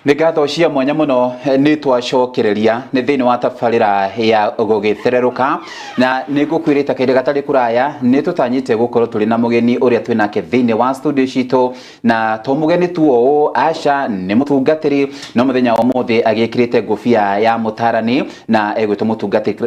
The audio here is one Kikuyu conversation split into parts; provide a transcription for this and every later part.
Nĩ ngatho cia mwanya mũno nĩ twacokereria nĩ thĩinĩ wa tabarĩra ya gũgĩthererũka, na nĩ ngũkwĩrĩte kahinda gatarĩ kũraya nĩ tũtanyĩte gũkorwo tũrĩ na mũgeni ũrĩa twĩ nake thĩinĩ wa studio citũ, na to mũgeni tu ũũ, aca, nĩ mũtungatĩri, no mũthenya wa ũmũthĩ agĩkĩrĩte ngũbia ya mũtarani na egwĩtwo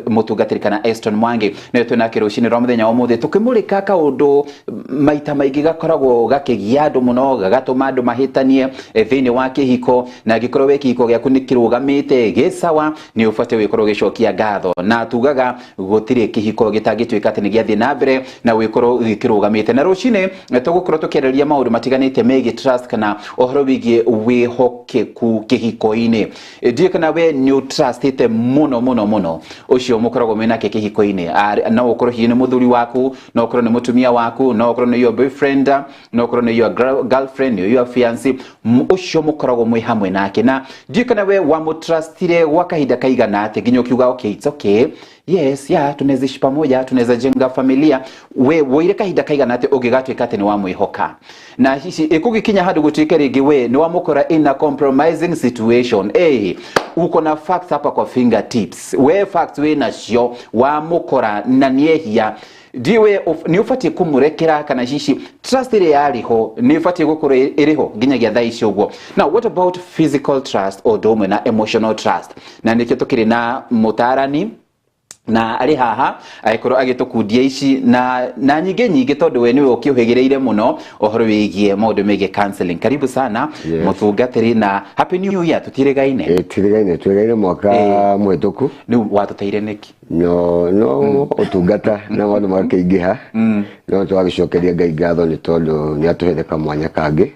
mũtungatĩri kana Eston Mwangi. Nĩwe twĩ nake rũcinĩ rwa mũthenya wa ũmũthĩ tũkĩmũrĩka kaũndũ maita maingĩ gakoragwo gakĩgia andũ mũno, gagatũma andũ mahĩtanie thĩinĩ wa kĩhiko, na angĩkorwo we kĩhiko gĩaku nĩ kĩrũgamĩte gĩ sawa, nĩ ũbatiĩ gũgĩkorwo ũgĩcokia ngatho, na tugaga gũtirĩ kĩhiko gĩtangĩtuĩka atĩ nĩ gĩathiĩ na mbere na gũgĩkorwo gĩkĩrũgamĩte. Na rũcinĩ tũgũkorwo tũkĩarĩrĩria maũndũ matiganĩte megiĩ trust kana ũhoro wĩgiĩ wĩhokeku kĩhiko-inĩ. Ndiũĩ kana we nĩ ũtrustĩte mũno mũno mũno ũcio mũkoragwo mwĩ nake kĩhiko-inĩ. No ũkorwo hihi nĩ mũthuri waku, no ũkorwo nĩ mũtumia waku, no ũkorwo nĩ your boyfriend, no ũkorwo nĩ your girlfriend, nĩ your fiancé, ũcio mũkoragwo mwĩ hamwe nake. Na ndiũĩ kana we wamũtrustire gwa kahinda kaigana atĩa nginya ũkiuga, "Okay, it's okay, yes, yeah, tunaweza ishi pamoja, tunaweza jenga familia." We woire kahinda kaigana atĩa ũngĩgatuĩka atĩ nĩ wamwĩhoka? Na hici ĩkũgĩkinya handũ gũtuĩke rĩngĩ we nĩ wamũkora in a compromising situation, uko na facts hapa kwa fingertips, we facts wĩ nacio, wamũkora na nĩehia, ndiwe nĩ ũbatiĩ kũmũrekera kana hici trust ĩrĩa yarĩ ho nĩ ũbatiĩ gũkorwo ĩrĩ ho nginyagia thaa ici ũguo? Now, what about physical trust o ũndũ ũmwe na emotional trust? Na nĩkĩo tũkĩrĩ na mũtarani na arĩ haha agĩkorwo agĩtũkundia ici na nyingĩ nyingĩ, tondũ we nĩwe ũkĩũhĩgĩrĩire mũno ũhoro wĩgiĩ maũndũ megiĩ counseling. Karibu sana. Yes. Mũtungatĩri, na happy new year, tũtirĩgaine. Tũtigaine, tũtigaine mwaka mũhĩtũku. Rĩu watũteire nĩkĩ? No ũtungata na maũndũ magakĩingĩha, no tũgagĩcokeria Ngai ngatho nĩ tondũ nĩ atũhete kamwanya kangĩ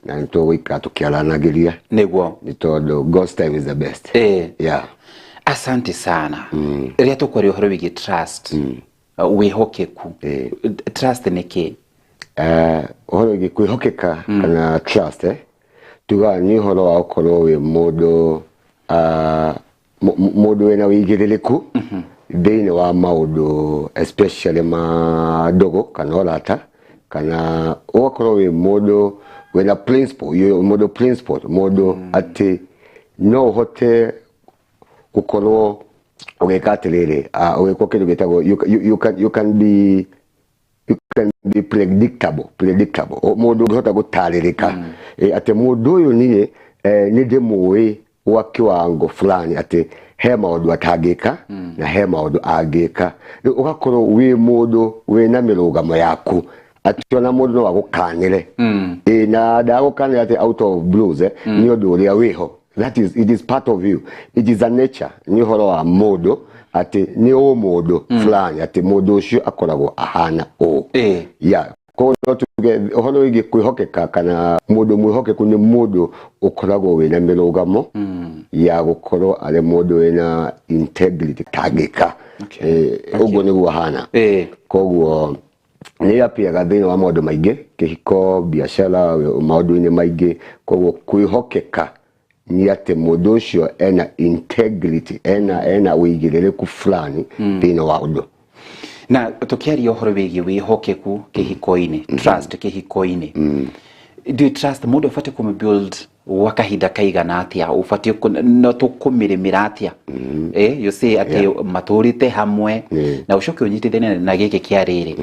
na nĩ tũgũikara tũkĩaranagĩria nĩ tondũ God's time is the best. Yeah. Asante sana. Rĩrĩa tũkwaria ũhoro wĩgiĩ trust, wĩhokeku, trust nĩ kĩ? Ũhoro wĩgiĩ kwĩhokeka kana trust, tugaga nĩ ũhoro wa gũkorwo wĩ mũndũ mũndũ wĩna wĩigĩrĩrĩku thĩinĩ wa maũndũ, especially ma ndũgũ kana ũrata, kana ũgakorwo wĩ mũndũ wĩna principle, mũndũ principle, mũndũ atĩ no ũhote gũkorwo ũgĩka atĩrĩrĩ, ũgĩkwo kĩndũ gĩtagwo you can be predictable. Mũndũ ũngĩhota gũtarĩrĩka, atĩ mũndũ ũyũ niĩ nĩ ndĩmũĩ gwa kiwango fulani, atĩ he maũndũ atangĩka na he maũndũ angĩka. Rĩu ũgakorwo wĩ mũndũ wĩna mĩrũgamo yaku, atĩ ona mũndũ no agũkanĩre, na ndagũkanĩra atĩ out of blues, nĩ ũndũ ũrĩa wĩho, that is, it is part of you, it is a nature, nĩ ũhoro wa mũndũ atĩ nĩ ũmũndũ fulani, atĩ mũndũ ũcio akoragwo ahana ũũ. Yeah, koguo no tuge ũhoro wĩgiĩ kwĩhokeka kana mũndũ mwĩhokeku nĩ mũndũ ũkoragwo wĩna mĩrũgamo ya gũkorwo arĩ mũndũ wĩna integrity tangĩka. Ũguo nĩguo ahana. Koguo nĩ apiaga thĩinĩ wa maũndũ maingĩ, kĩhiko, biacara, maũndũ-inĩ maingĩ. Koguo kwĩhokeka nĩ atĩ mũndũ ũcio ena integrity, ena ũigĩrĩrĩku fulani thĩinĩ wa ũndũ. Na tũkĩaria ũhoro wĩgiĩ wĩhokeku kĩhiko-inĩ, trust kĩhiko-inĩ, do you trust mũndũ ũbatiĩ kũmĩbuild gwa kahinda kaigana atĩa? Ũbatiĩ no tũkũmĩrĩmĩra atĩa, you see atĩ matũrĩte hamwe na ũcoke ũnyitithanie na gĩkĩ kĩa rĩrĩ,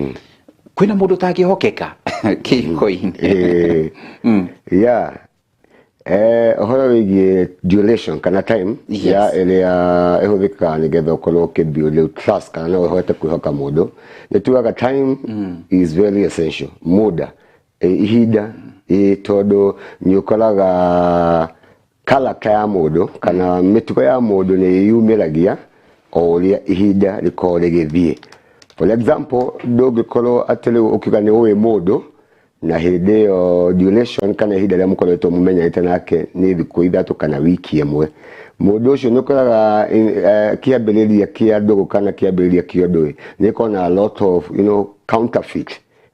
kwĩna mũndũ ũtangĩhokeka kĩhiko-inĩ? Yeah, ũhoro wĩgiĩ duration kana time ya ĩrĩa ĩhũthĩkaga nĩgetha ũkorwo ũkĩbuild trust kana no ũhote kwĩhoka mũndũ, nĩ tugaga time is very essential, muda, ihinda, tondũ nĩ ũkoraga character ya mũndũ kana mĩtugo ya mũndũ nĩ yumĩragia o ũrĩa ihinda rĩkoragwo rĩgĩthiĩ. For example, ndũngĩkorwo atĩ rĩu ũkiuga nĩ ũĩ mũndũ na hĩndĩ ĩyo duration kana ihinda rĩrĩa mũkoretwo mũmenyanĩte nake nĩ thikũ 3 kana wiki 1. Mũndũ ũcio nĩ ũkoraga kĩambĩrĩria kĩa ndũgũ kana kĩambĩrĩria kĩa ũndũ nĩ ĩkoragwo na a lot of counterfeit,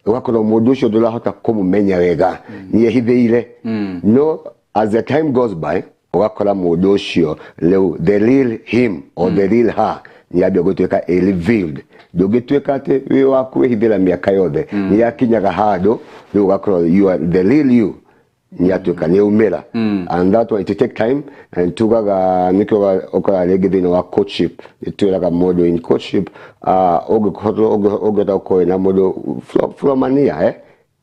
ũgakorwo mũndũ ũcio ndũrahota kũmũmenya wega, nĩ ehithĩire. No as the time goes by, ũgakora mũndũ ũcio rĩu the real him or the real her nĩ ambia gũtuĩka a revealed. Ndũngĩtuĩka atĩ wĩ wa kwĩhithĩra mĩaka yothe, nĩ yakinyaga handũ rĩu ũgakorwo you are the real you. Nĩ atuĩka nĩ aumĩra, and that one it take time, and tugaga nĩkĩo ũkoraga rĩngĩ thĩinĩ wa courtship nĩ twĩraga mũndũ in courtship, ũngĩkorwo ũngĩhota gũkorwo wĩna mũndũ from a year,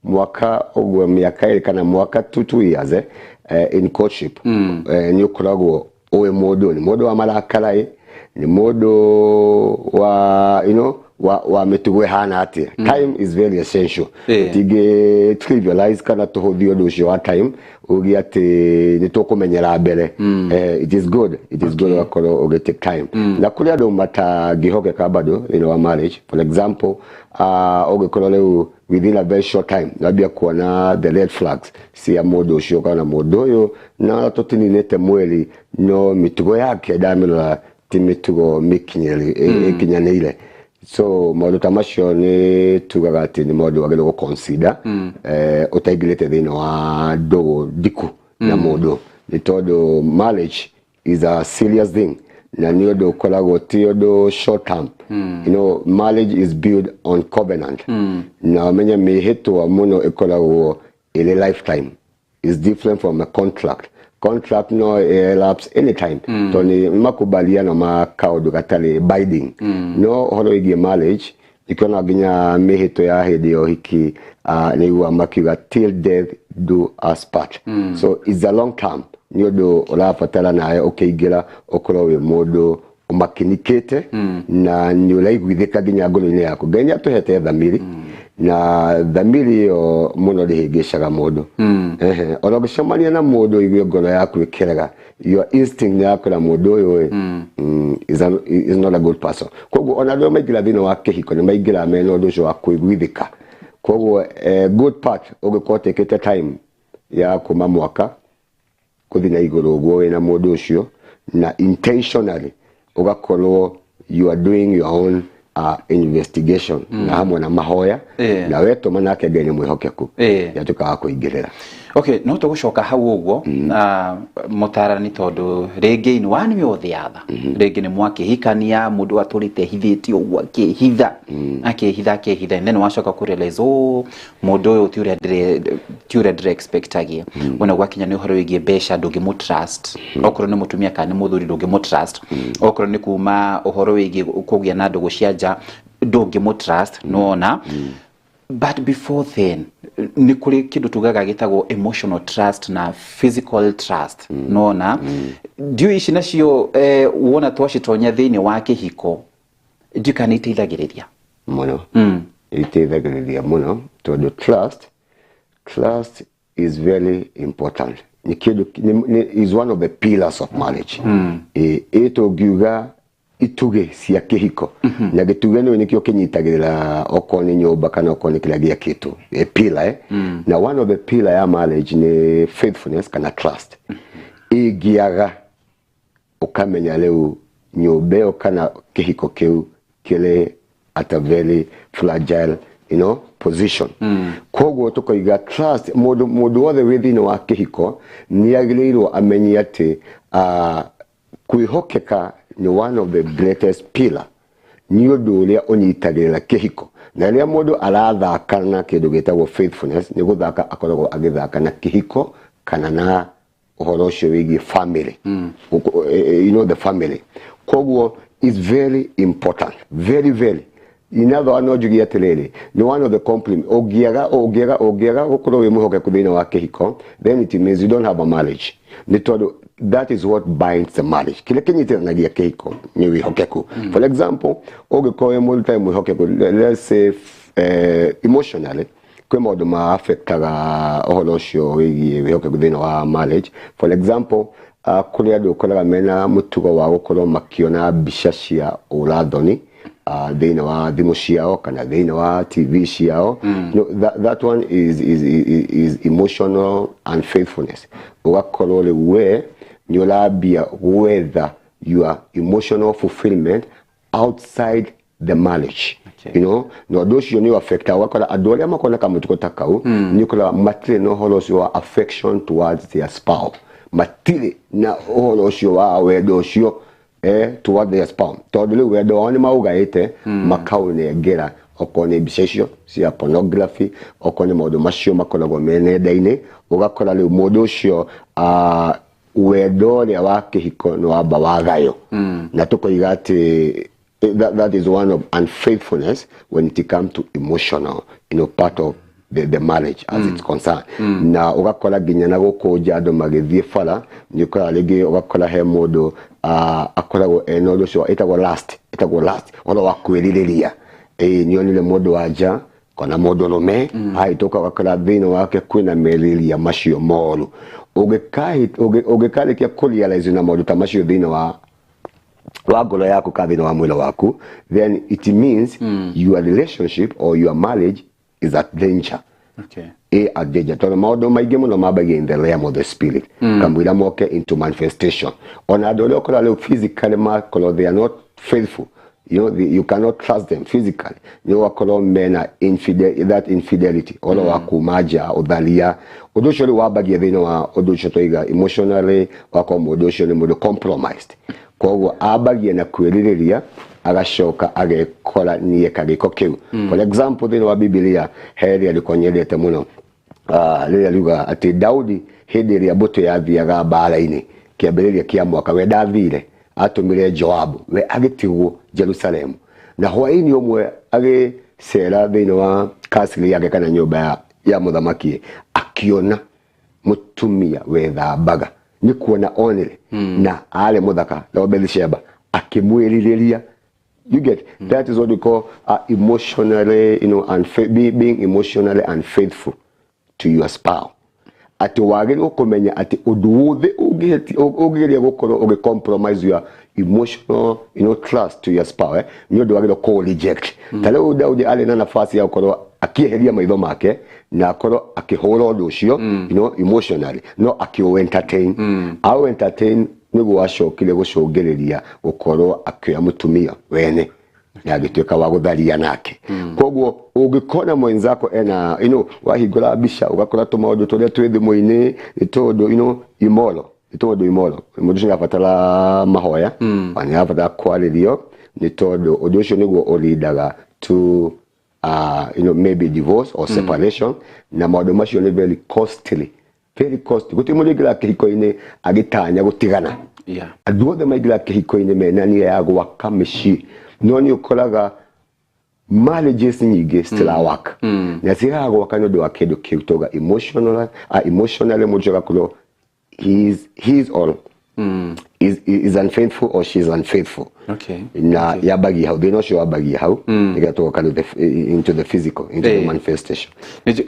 mwaka ũguo, mĩaka 2 kana mwaka 2 years, in courtship, nĩ ũkoragwo ũĩ mũndũ nĩ mũndũ wa marakara, nĩ mũndũ wa you know wa mĩtugo ĩhana atĩa. Time is very essential. Tũtingĩ trivialize kana tũhũthie ũndũ ũcio wa time, uge atĩ nĩ tũkũmenyera mbere. It is good, it is good ũgakorwo ũgĩ take time. Na kũrĩ andũ matangĩhokeka bado thĩinĩ wa marriage. For example, ũngĩkorwo rĩu within a very short time wambia kuona the red flags cia mũndũ ũcio, ũkona mũndũ ũyũ na tũtininĩte mweri, no mĩtugo yake ndamĩrora ti mĩtugo mĩkinyĩri ĩkinyanĩire. So maũndũ ta macio nĩ tugaga atĩ nĩ maũndũ wagĩrĩirwo gũ consider ũtaingĩrĩte thĩinĩ wa ndũgũ ndiku na mũndũ, nĩ tondũ marriage is a serious thing na nĩ ũndũ ũkoragwo ti ũndũ short term. Marriage is built on covenant, na ũmenye mĩhĩtwa mũno ĩkoragwo ĩrĩ lifetime. Is different from a contract. Contract no elapse anytime, tondũ nĩ makubaliano ma kaũndũ gatarĩ binding. No ũhoro wĩgiĩ marriage, ikĩona nginya mĩhĩtwa ya hĩndĩ ya ũhiki, nĩ makiuga, "Till death do us part." So it's a long term, nĩ ũndũ ũrabatara nawe ũkĩingĩra ũkorwo wĩ mũndũ ũmakinikĩte na nĩ ũraiguithĩka nginya ngoro-inĩ yaku. Ngai nĩ atũhete thamiri, na thamiri ĩyo mũno ndĩhĩngĩcaga mũndũ. Ehe, ona ũngĩcemania na mũndũ ũigue ngoro yaku ĩkĩrega, your instinct nĩ yakwĩra mũndũ ũyũ is not a good person. Koguo ona andũ arĩa maingĩra thĩinĩ wa kĩhiko nĩ maingĩra mena ũndũ ũcio wa kũiguithĩka. Koguo good part, ũngĩkorwo ũtĩkĩte time ya kuma mwaka kũthiĩ na igũrũ ũguo wĩna mũndũ ũcio, na intentionally ũgakorwo you are doing your own investigation na hamwe na mahoya, na wetũma nake Ngai nĩ mwĩhokeku, nĩatuĩkaga wa kũingĩrĩra. Okay, no tũgũcoka hau ũguo, mũtarani, tondũ rĩngĩ in one way or the other rĩngĩ nĩ mwakĩhikania, mũndũ atũrĩte hithĩtie ũguo, akĩhitha, akĩhitha, akĩhitha, and then wacoka kũ realize, oh, mũndũ ũyũ ti ũrĩa ndĩre expectagia. Ona gwakinya nĩ ũhoro wĩgiĩ mbeca, ndũngĩmũ trust. Okorwo nĩ mũtumia kana nĩ mũthuri, ndũngĩmũ trust. Okorwo nĩ kuma ũhoro wĩgiĩ kũgĩa na ndũgũ cia nja, ndũngĩmũ trust, nĩwona. But before then nĩ kũrĩ kĩndũ tugaga gĩtagwo emotional trust na physical trust, nona ndiũ ici nacio, wona twacitonya thĩinĩ wa kĩhiko, ndiũ kana nĩ iteithagĩrĩria? Mũno. Iteithagĩrĩria mũno, tondũ trust is very important. Nĩ kĩndũ is one of the pillars of marriage. Ĩ tũngiuga itugĩ cia kĩhiko, na gĩtugĩ nĩ nĩkĩo kĩnyitagĩrĩra okorwo nĩ nyũmba kana okorwo nĩ kĩrĩa gĩakĩtwo, pillar. Na one of the pillar ya marriage nĩ faithfulness kana trust. Ĩngĩaga, ũkamenya rĩu nyũmba ĩyo kana kĩhiko kĩu kĩrĩ at a very fragile position. Koguo tũkoiga trust, mũndũ wothe wĩ thĩinĩ wa kĩhiko nĩ agĩrĩirwo amenye atĩ kwĩhokeka nĩ one of the greatest pillar, nĩ ũndũ ũrĩa ũnyitagĩrĩra kĩhiko. Na rĩrĩa mũndũ arathaka na kĩndũ gĩtagwo faithfulness, nĩ gũthaka akoragwo agĩthaka na kĩhiko kana na ũhoro ũcio wĩgiĩ family, the family. Koguo is very important, very very. In other words, no njuge atĩrĩrĩ, nĩ one of the compliment. Ũngĩaga gũkorwo wĩ mwĩhokeku thĩinĩ wa kĩhiko, then it means you don't have a marriage, nĩ tondũ that is what binds the marriage. Kĩrĩa kĩnyitithanagia kĩhiko nĩ wĩhokeku. For example, ũngĩkorwo wĩ mũndũ ũtarĩ mwĩhokeku, let's say emotionally, kwĩ maũndũ ma affectaga ũhoro ũcio wĩgiĩ wĩhokeku thĩinĩ wa marriage. For example, kũrĩ andũ ũkoraga mena mũtugo wa gũkorwo makĩona mbica cia ũrathoni thĩinĩ wa thimũ ciao kana thĩinĩ wa TV ciao. No, that one is emotional unfaithfulness. Ũgakorwo rĩu we nĩ ũrambia gwetha your emotional fulfillment outside the marriage. Na ũndũ ũcio nĩ affecta, ũgakora andũ arĩa makoragwo na kamũtugo ta kau, nĩ ũkoraga matirĩ na ũhoro ũcio wa affection towards their spouse, matirĩ na ũhoro ũcio wa wendo ũcio towards their spouse, tondũ rĩu wendo wao nĩ maũgaĩte makaũnengera Okorwo nĩ mbica icio cia pornography, okorwo nĩ maũndũ macio makoragwo me nenda-inĩ, ũgakora rĩu mũndũ ũcio wendo ũrĩa wa kĩhiko nĩ wamba wagayo. Na tũkoiga atĩ that is one of unfaithfulness when it comes to emotional part of the marriage as it's concerned. Na ũgakora nginya na gũkũ nja andũ magĩthiĩ bara, nĩ ũkoraga rĩngĩ ũgakora he mũndũ akoragwo ena ũndũ ũcio ĩtagwo lust, ĩtagwo lust, ũhoro wa kwĩrirĩria. Ĩĩ, nĩonire mũndũ wa nja kana mũndũ rũme ahĩtũka, ũgakora thĩinĩ wake kwĩna merirĩria macio moru. Ũngĩkarĩkia kũ realize na maũndũ ta macio thĩinĩ wa ngoro yaku ka thĩinĩ wa mwĩrĩ waku, then it means your relationship or your marriage is at danger. At danger, tondũ maũndũ maingĩ mũno mambagia in the realm of the spirit kamũira moke into manifestation. Ona andũ arĩa ũkora rĩu physically makorwo they are not faithful, you cannot trust them physically, nĩ ũgakorwo mena that infidelity, ũhoro wa kuma nja, ũtharia. Ũndũ ũcio rĩu wambagia thĩinĩ wa ũndũ ũcio twaiga emotionally, wakorwo mũndũ ũcio nĩ mũndũ compromised. Koguo ambagia na kwĩrirĩria, agacoka agekora nĩeka gĩko kĩu. For example, thĩinĩ wa Bibilia he rĩandĩko nyendete mũno, rĩrĩa riugaga atĩ Daudi hĩndĩ ĩrĩa mbũtũ yathiaga mbara-inĩ kĩambĩrĩria kĩa mwaka, we ndathire, atũmire Joabu, we agĩtigwo Jerusalemu. Na hwaĩ-inĩ ũmwe agĩcera thĩinĩ wa kasiri yake kana nyũmba ya mũthamaki, akiona mũtumia wethambaga, nĩ kuona onire na arĩ mũthaka, na Bathsheba, akĩmwĩrirĩria. You get? That is what we call emotionally being emotionally unfaithful to your spouse, atĩ wagĩrĩirwo kũmenya atĩ ũndũ wothe ũngĩgeria gũkorwo ũgĩ compromise your emotional trust to your spouse, nĩ ũndũ wagĩrĩirwo kũ reject. Ta rĩu Daudi arĩ na nafasi ya gũkorwo akĩeheria maitho make na akorwo akĩhũra ũndũ ũcio emotionally, no akĩũ entertain, au entertain nĩguo acokire gũcũngĩrĩria gũkorwo akĩoya mũtumia wene na agĩtuĩka wa gũtharia nake. Koguo ũngĩkona mwenzako ena wahingũra mbica ũgakora tũmaũndũ tũrĩa twĩ thimũ-inĩ, nĩ tũndũ immoral, nĩ tũndũ immoral, mũndũ ũcio nĩarabatara mahoya, ona nĩarabatara kwarĩrio, nĩ tondũ ũndũ ũcio nĩguo ũrindaga to maybe divorce or separation. Na maũndũ macio nĩ very costly, very costly. Gũtirĩ mũndũ aingĩraga kĩhiko-inĩ agĩtanya gũtigana. Andũ othe maingĩraga kĩhiko-inĩ mena nia ya gwaka mĩciĩ, no nĩ ũkoraga marriages nyingĩ citirawaka na ciraga gwaka nĩ ũndũ wa kĩndũ kĩu tauga emotional, emotionally mũndũ ũcio agakorwo he is or is unfaithful or she is unfaithful. Na yambagia hau, thĩna ũcio wambagia hau, nĩgetha tũgoka rĩu into the physical, into the manifestation.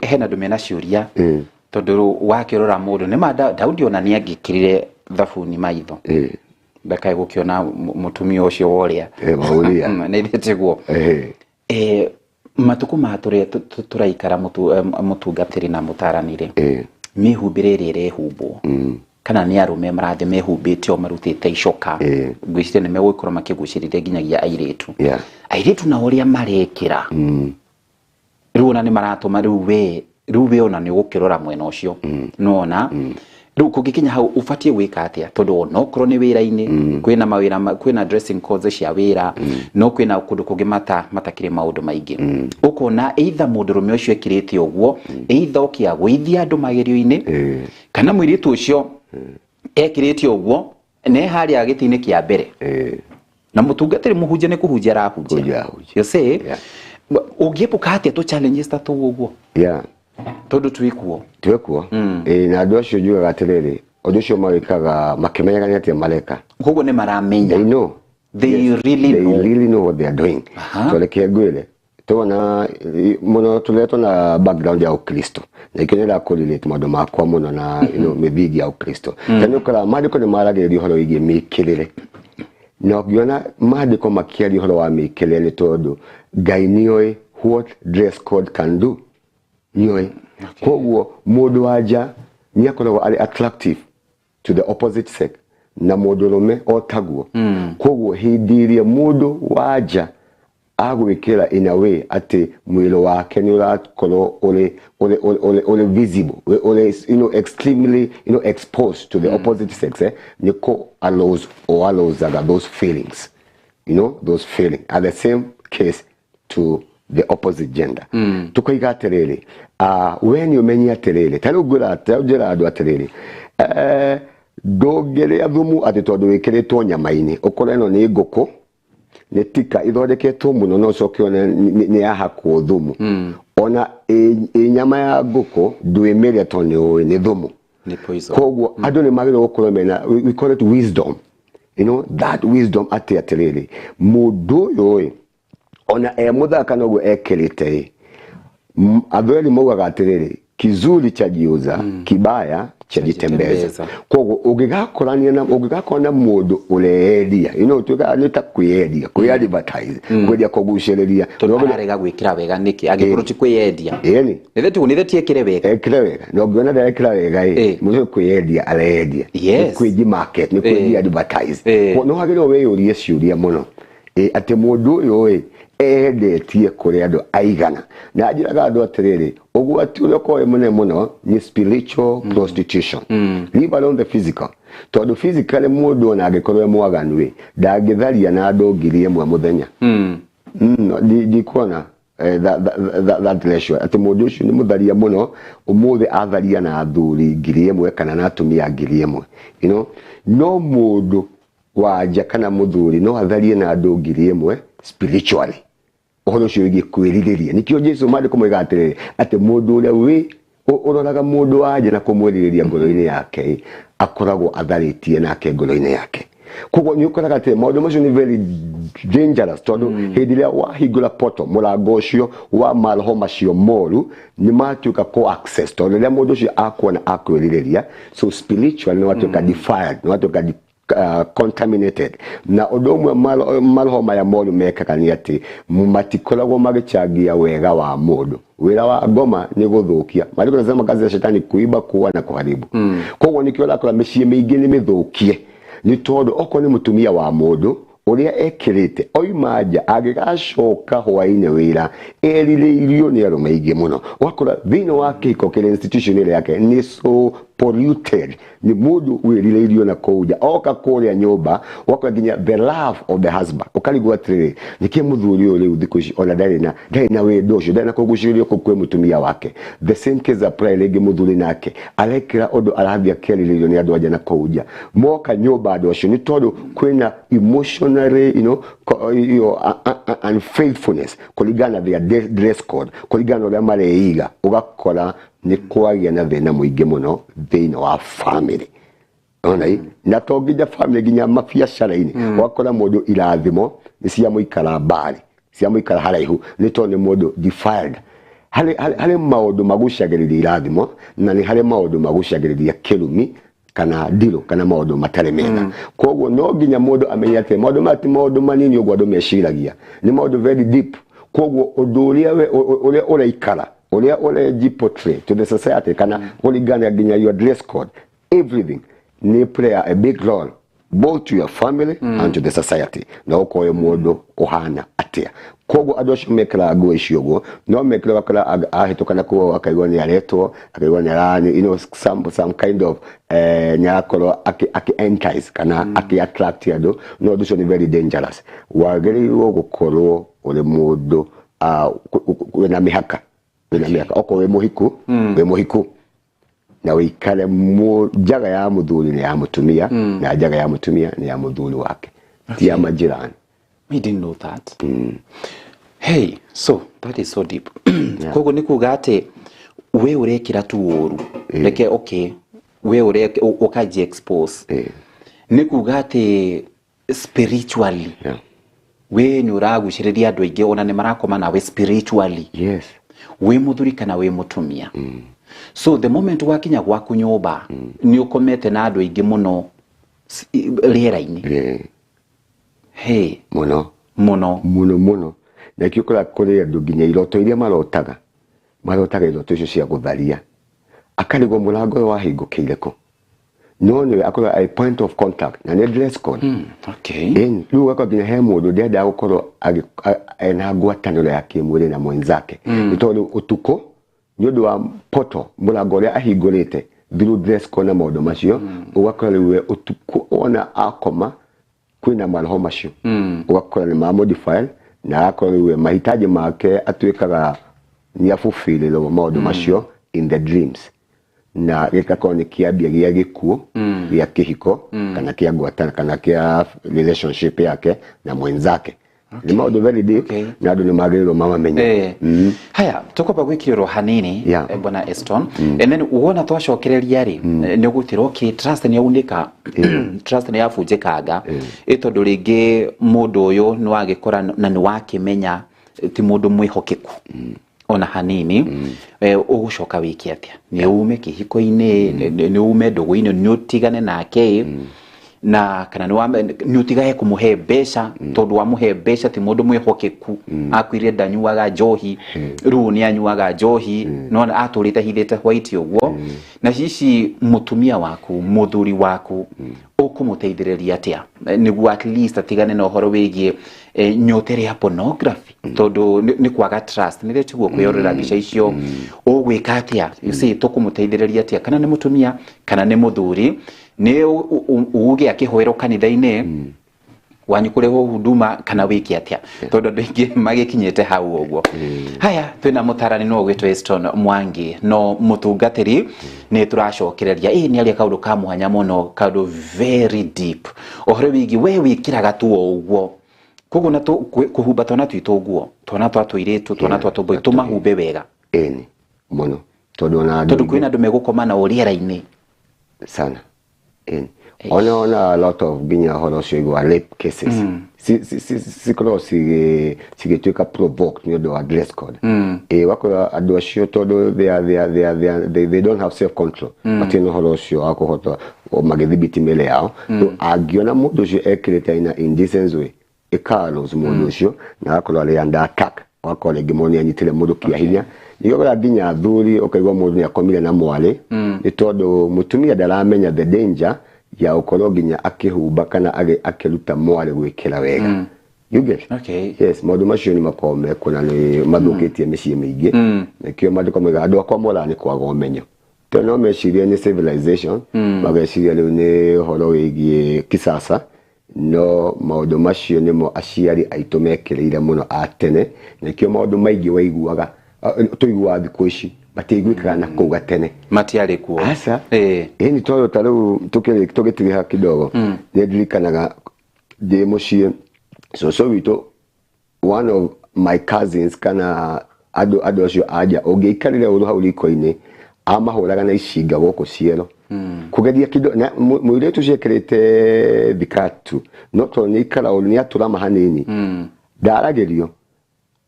Hena andũ mena ciũria, tondũ wakĩrora mũndũ nĩ ma Daudi ona nĩ angĩkĩrire thabuni maitho ndakae gũkĩona mũtumia ũcio woria. Wa Uria. Nĩ tiguo? Matukũ ma tũrĩa tũraikara, mũtungatĩri na mũtaranire, mĩhumbĩre ĩrĩa ĩrehumbwo kana nĩ arũme marathiĩ mehumbĩte o marutĩte icoka, ngwĩciria nĩ megũkorwo makĩgucĩrĩria nginyagia airĩtu. Airĩtu na ũrĩa marekĩra rĩu ona nĩ maratũma rĩu we ona nĩ ũgũkĩrora mwena ũcio, nĩwona rĩu kũngĩkinya hau ũbatiĩ gwĩka atĩa? Tondũ onokorwo nĩ wĩra-inĩ, kwĩna mawĩra kwĩna dressing codes cia wĩra, no kwĩna kũndũ kũngĩ matakĩrĩ maũndũ maingĩ, ũkona either mũndũrũme ũcio ekĩrĩte ũguo, either oke agũithia andũ magerio-inĩ, kana mũirĩtu ũcio ekĩrĩte ũguo ne harĩa gĩtĩ-inĩ kĩa mbere na mũtungatĩri mũhunjia nĩ kũhunjia arahunjia. Kũhunjia arahunjia. You see, ũngĩepuka atĩa tũ challenges ta tũu ũguo, tondũ twĩkuo? Twĩkuo. Ĩĩ, na andũ acio njugaga atĩrĩrĩ, ũndũ ũcio mawĩkaga makĩmenyaga nĩ atĩa mareka. Koguo nĩ maramenya. They know. They Yes. really They know. really know what they are doing. Tũreke ngwĩre, tũrona mũno tũretwo na background ya ũkristo, na ikĩo nĩra correlate maũndũ makwa mũno na mĩthingi ya ũkristo. Ta nĩ ũkoraga maandĩko nĩ maragĩrĩria ũhoro wĩgiĩ mĩkĩrĩre, na ũngĩona maandĩko makĩaria ũhoro wa mĩkĩrĩre, nĩ tondũ Ngai nĩoĩ what dress code can do, nĩoĩ. Koguo mũndũ wa nja nĩ akoragwo arĩ attractive to the opposite sex, na mũndũ rũme o taguo. Koguo hĩndĩ ĩrĩa mũndũ wa nja agwĩkĩra in a way atĩ mwĩrĩ wake nĩ ũrakorwo ũrĩ visible, ũrĩ extremely exposed to the opposite sex, nĩ kũ arouse or arousaga those feelings, those feeling at the same case to the opposite gender. Tukaiga atĩrĩrĩ, we nĩ ũmenye atĩrĩrĩ, ta rĩu ngwĩra, ta rĩu njĩra andũ atĩrĩrĩ, ndũngĩrĩa thumu atĩ tondũ wĩkĩrĩtwo nyama-inĩ, ũkore ĩno nĩ ngũkũ, nĩ tika ithondeketwo mũno, no ũcoke one nĩ yahakwo thumu. Ona ĩ nyama ya ngũkũ ndwĩmĩrĩa tondũ nĩ ũĩ nĩ thumu. Nĩ poison. Koguo andũ nĩ magĩrĩirwo gũkorwo mena, we call it wisdom, you know that wisdom, atĩ atĩrĩrĩ, mũndũ ũyũ ĩ, ona e mũthaka noguo ekĩrĩte ĩ, athweri maugaga atĩrĩrĩ, kizuri chajiuza, kibaya chajitembeza. Chajitembeza. Koguo ũngĩgakorania na ũngĩgakorwo na mũndũ ũreyendia, tuĩkaga nĩ ta kwĩyendia, kwĩ advertise, kwendia, kũgucĩrĩria. Tondũ ararega gwĩkĩra wega nĩkĩ angĩkorwo ti kwĩyendia? Ĩni. Nĩthe tu nĩthe tiekĩre wega. Ekĩre wega, na ũngĩona ndarekĩra wega ĩ, mũndũ ũcio kwĩyendia areyendia. Nĩ kwĩji market, nĩ kwĩji advertise. Koguo nĩ wagĩrĩirwo wĩyũrie ciũria mũno, atĩ mũndũ ũyũ ĩ, endetie kũrĩ andũ aigana. Na njĩraga andũ atĩrĩrĩ, ũgwati ũrĩa ũkoragwo wĩ mũnene mũno nĩ spiritual prostitution, leave alone the physical, tondũ physically mũndũ ona angĩkorwo e mwaganu ĩ, ndangĩtharia na andũ 1,000 mũthenya. No, ndikuona that ratio atĩ mũndũ ũcio nĩ mũtharia mũno, ũmũthĩ atharia na athuri 1,000 kana na atumia 1,000, no mũndũ wa nja kana mũthuri no atharie na andũ 1,000 spiritually. Ũhoro ũcio wĩgiĩ kwĩrirĩria, nĩkĩo Jesu maandĩko moigaga atĩrĩrĩ, atĩ mũndũ ũrĩa wĩ ũroraga mũndũ wa nja na kũmwĩrirĩria ngoro-inĩ yake, akoragwo atharĩtie nake ngoro-inĩ yake. Koguo nĩ ũkoraga atĩ maũndũ macio nĩ very dangerous, tondũ hĩndĩ ĩrĩa wahingũra portal, mũrango ũcio wa maroho macio moru nĩ matuĩka kũ access, tondũ rĩrĩa mũndũ ũcio akuona akwĩrirĩria, so spiritually nĩ watuĩka defiled, nĩ watuĩka contaminated. Na ũndũ ũmwe maroho maya moru mekaga nĩ atĩ matikoragwo magĩchangia wega wa mũndũ. Wĩra wa ngoma nĩ gũthũkia. Maandĩko yanasema kazi ya shetani kuiba, kuua na kuharibu. Koguo nĩkĩo ũrakora mĩciĩ mĩingĩ nĩ mĩthũkie, nĩ tondũ okorwo nĩ mũtumia wa mũndũ ũrĩa ekĩrĩte oima nja, angĩgacoka hwainĩ wĩra erirĩirio nĩ arũme aingĩ mũno. Ũgakora thĩinĩ wa kĩhiko kĩrĩa institution ĩrĩa yake nĩ so polluted, nĩ mũndũ wĩrirĩirio na kũu nja, oka kũrĩa nyũmba ũgakora nginya the love of the husband, ũkarigwo atĩrĩrĩ, nĩkĩ mũthuri ũyũ rĩu thikũ ici ona ndarĩ na wendo ũcio, ndarĩ na kũgucĩrĩrio kũu kwĩ mũtumia wake. The same case apply rĩngĩ, mũthuri nake arekĩra ũndũ arathiĩ akĩarĩrĩrio nĩ andũ anja na kũu nja, moka nyũmba andũ acio nĩ tondũ kwĩna emotionally, unfaithfulness kũringana na their dress code, kũringana na ũrĩa mareiga, ũgakora nĩ kwagĩa na thĩna mũingĩ mũno thĩinĩ wa family. Ona ĩ, na to nginya family, nginya mabiacara-inĩ, ũgakora mũndũ irathimo nĩ cia mũikara mbari, cia mũikara haraihu, nĩ tondũ nĩ mũndũ defiled. Harĩ maũndũ magucagĩrĩria irathimo, na nĩ harĩ maũndũ magucagĩrĩria kĩrumi kana ndirũ kana maũndũ matarĩ mega. Koguo no nginya mũndũ amenye atĩ maũndũ maya ti maũndũ manini ũguo andũ meciragia, nĩ maũndũ very deep. Koguo ũndũ ũrĩa we ũrĩa ũraikara, ũrĩa ũreji portray to the society, kana kũringana nginya your dress code, everything nĩ play a big role both to your family and to the society, na ũkorwo wĩ mũndũ ũhana atĩa. Koguo andũ acio mekĩraga nguo icio ũguo, no mekĩra ũgakora ahĩtũka na kuo akaigua nĩ aretwo, akaigua nĩ ara, some kind of, nĩ arakorwo akĩ entice kana akĩ attract andũ, no ũndũ ũcio nĩ very dangerous. Wagĩrĩirwo gũkorwo ũrĩ mũndũ wĩna mĩhaka, wĩna mĩhaka. Okorwo wĩ mũhiku, wĩ mũhiku na wĩikare njaga ya mũthuri nĩ ya mũtumia, na njaga ya mũtumia nĩ ya mũthuri wake, ti ya majirani. We didn't know that. Hey, so that is so deep. Koguo nĩ kuga atĩ we ũrekĩra tu ũru, reke okay, we ũkaji expose, nĩ kuga atĩ spiritually we nĩ ũragucĩrĩria andũ aingĩ, ona nĩ marakoma nawe spiritually, wĩ mũthuri kana wĩ mũtumia. So the moment wakinya gwaku nyũmba, nĩ ũkomete na andũ aingĩ mũno rĩera-inĩ. Hey. Mũno. Mũno. Mũno mũno. Na ikĩo ũkoraga kũrĩ andũ nginya iroto iria marotaga, marotaga iroto icio cia gũtharia, akarigwo mũrango ũyũ wahingũkĩire kũ, no nĩwe akorwo a point of contact na nĩ dress code. Ĩni, rĩu ũgakora nginya he mũndũ ndendaga gũkorwo ena ngwatanĩro ya kĩmwĩrĩ na mwenzake, nĩ tondũ ũtukũ nĩ ũndũ wa poto mũrango ũrĩa ahingũrĩte through dress code na maũndũ macio, ũgakora rĩu we ũtukũ ona akoma kwĩna maroho macio, ũgakora nĩ ma modify Na agakorwo rĩu we mahitaji make atuĩkaga nĩ afulfillĩrwo maũndũ macio in the dreams, na gĩgakorwo nĩ kĩambia gĩa gĩkuũ gĩa kĩhiko kana kĩa ngwatana kana kĩa relationship yake na mwenzake. Nĩ maũndũ very deep na andũ nĩ magĩrĩirwo mamamenye. Haya, tukwamba gwikirwo hanini. Bwana Eston, and then wona twacokereria rĩ, nĩ ũgwĩtĩra okay, trust nĩ yaunĩka, trust nĩ yabunjĩkanga, ĩ tondũ rĩngĩ mũndũ ũyũ nĩ wagĩkora na nĩ wakĩmenya ti mũndũ mwĩhokeku ona hanini. Ũgũcoka wĩke atĩa? Nĩ ume kĩhiko-inĩ, nĩ ume ndũgũ-inĩ, nĩ ũtigane nake, na kana nĩ ũtigage kũmũhe mbeca, tondũ wamũhe mbeca ti mũndũ mwĩhokeku, akwĩrire ndanyuaga njohi, rĩu nĩ anyuaga njohi, no atũrĩte hithĩte white ũguo. Na cici mũtumia waku, mũthuri waku, ũkũmũteithĩrĩria atĩa nĩguo at least atigane na ũhoro wĩgiĩ nyota ĩrĩa ya pornography, tondũ nĩ kwaga trust, nĩ tiguo kwĩyorera mbica icio? Ũgwĩka atĩa? You see, tũkũmũteithĩrĩria atĩa, kana nĩ mũtumia kana nĩ mũthuri? Nĩ uge akĩhoerwo kanitha-inĩ wanyu kũrĩhwo huduma, kana wĩke atĩa, tondũ andũ aingĩ magĩkinyĩte hau ũguo? Haya, twĩna mũtarani no ũgwĩtwo Eston Mwangi, no mũtungatĩri, nĩ tũracokereria. Ĩ nĩ aria kaũndũ ka mwanya mũno, kaũndũ very deep, ũhoro wĩgiĩ we wĩkĩraga tu o ũguo. Koguo na kũhumba twana twitũ nguo, twana twa tũirĩtu, twana twa tũmbũi, tũmahumbe wega. Ĩni mũno, tondũ ona andũ tondũ kwĩna andũ megũkoma na rĩera-inĩ. Sana, ĩni. Ona a lot of nginya ũhoro ũcio wa rape cases cikoragwo cigĩtuĩka provoked nĩ ũndũ wa dress code. Ĩ wakora andũ acio, tondũ they don't have self control, matirĩ na ũhoro ũcio wa kũhota magĩthibiti mĩĩrĩ yao. So angĩona mũndũ ũcio ekĩrĩte in a indecent way, ĩkarouse mũndũ ũcio na agakorwo arĩ under attack, ũgakora rĩngĩ mũndũ nĩ anyitire mũndũ kĩa hinya. Nĩũgora nginya athuri, ũkaigua mũndũ nĩ akomire na mwarĩ, nĩ tondũ mũtumia ndaramenya the danger ya gũkorwo nginya akĩhumba kana akĩruta mwarĩ gwĩkĩra wega. You get? Okay. Yes, maũndũ macio nĩ makoragwo mekuo na nĩ mathũkĩtie mĩciĩ mĩingĩ. Nĩkĩo maandĩko moigaga andũ akwa moraga nĩ kwaga ũmenyo, tondũ no mecirie nĩ civilization, mageciria rĩu nĩ ũhoro wĩgiĩ kisasa, no maũndũ macio nĩmo aciari aitũ mekĩrĩire mũno a tene. Nĩkĩo maũndũ maingĩ waiguaga, tũiguaga thikũ ici matiaiguĩkaga na kũu gatene. Matiarĩ kuo. Aca. Ĩni tondũ ta rĩu tũgĩtiriha kidogo, nĩ ndirikanaga ndĩ mũciĩ cũcũ witũ, one of my cousins, kana andũ acio anja ũngĩikarire ũru hau riko-inĩ, amahũraga na icinga gũkũ ciero kũgeria kido na mũirĩtu ũcio ekĩrĩte thikatu, no tondũ nĩ ikara ũru, nĩ atũrama hanini, ndaragĩrio,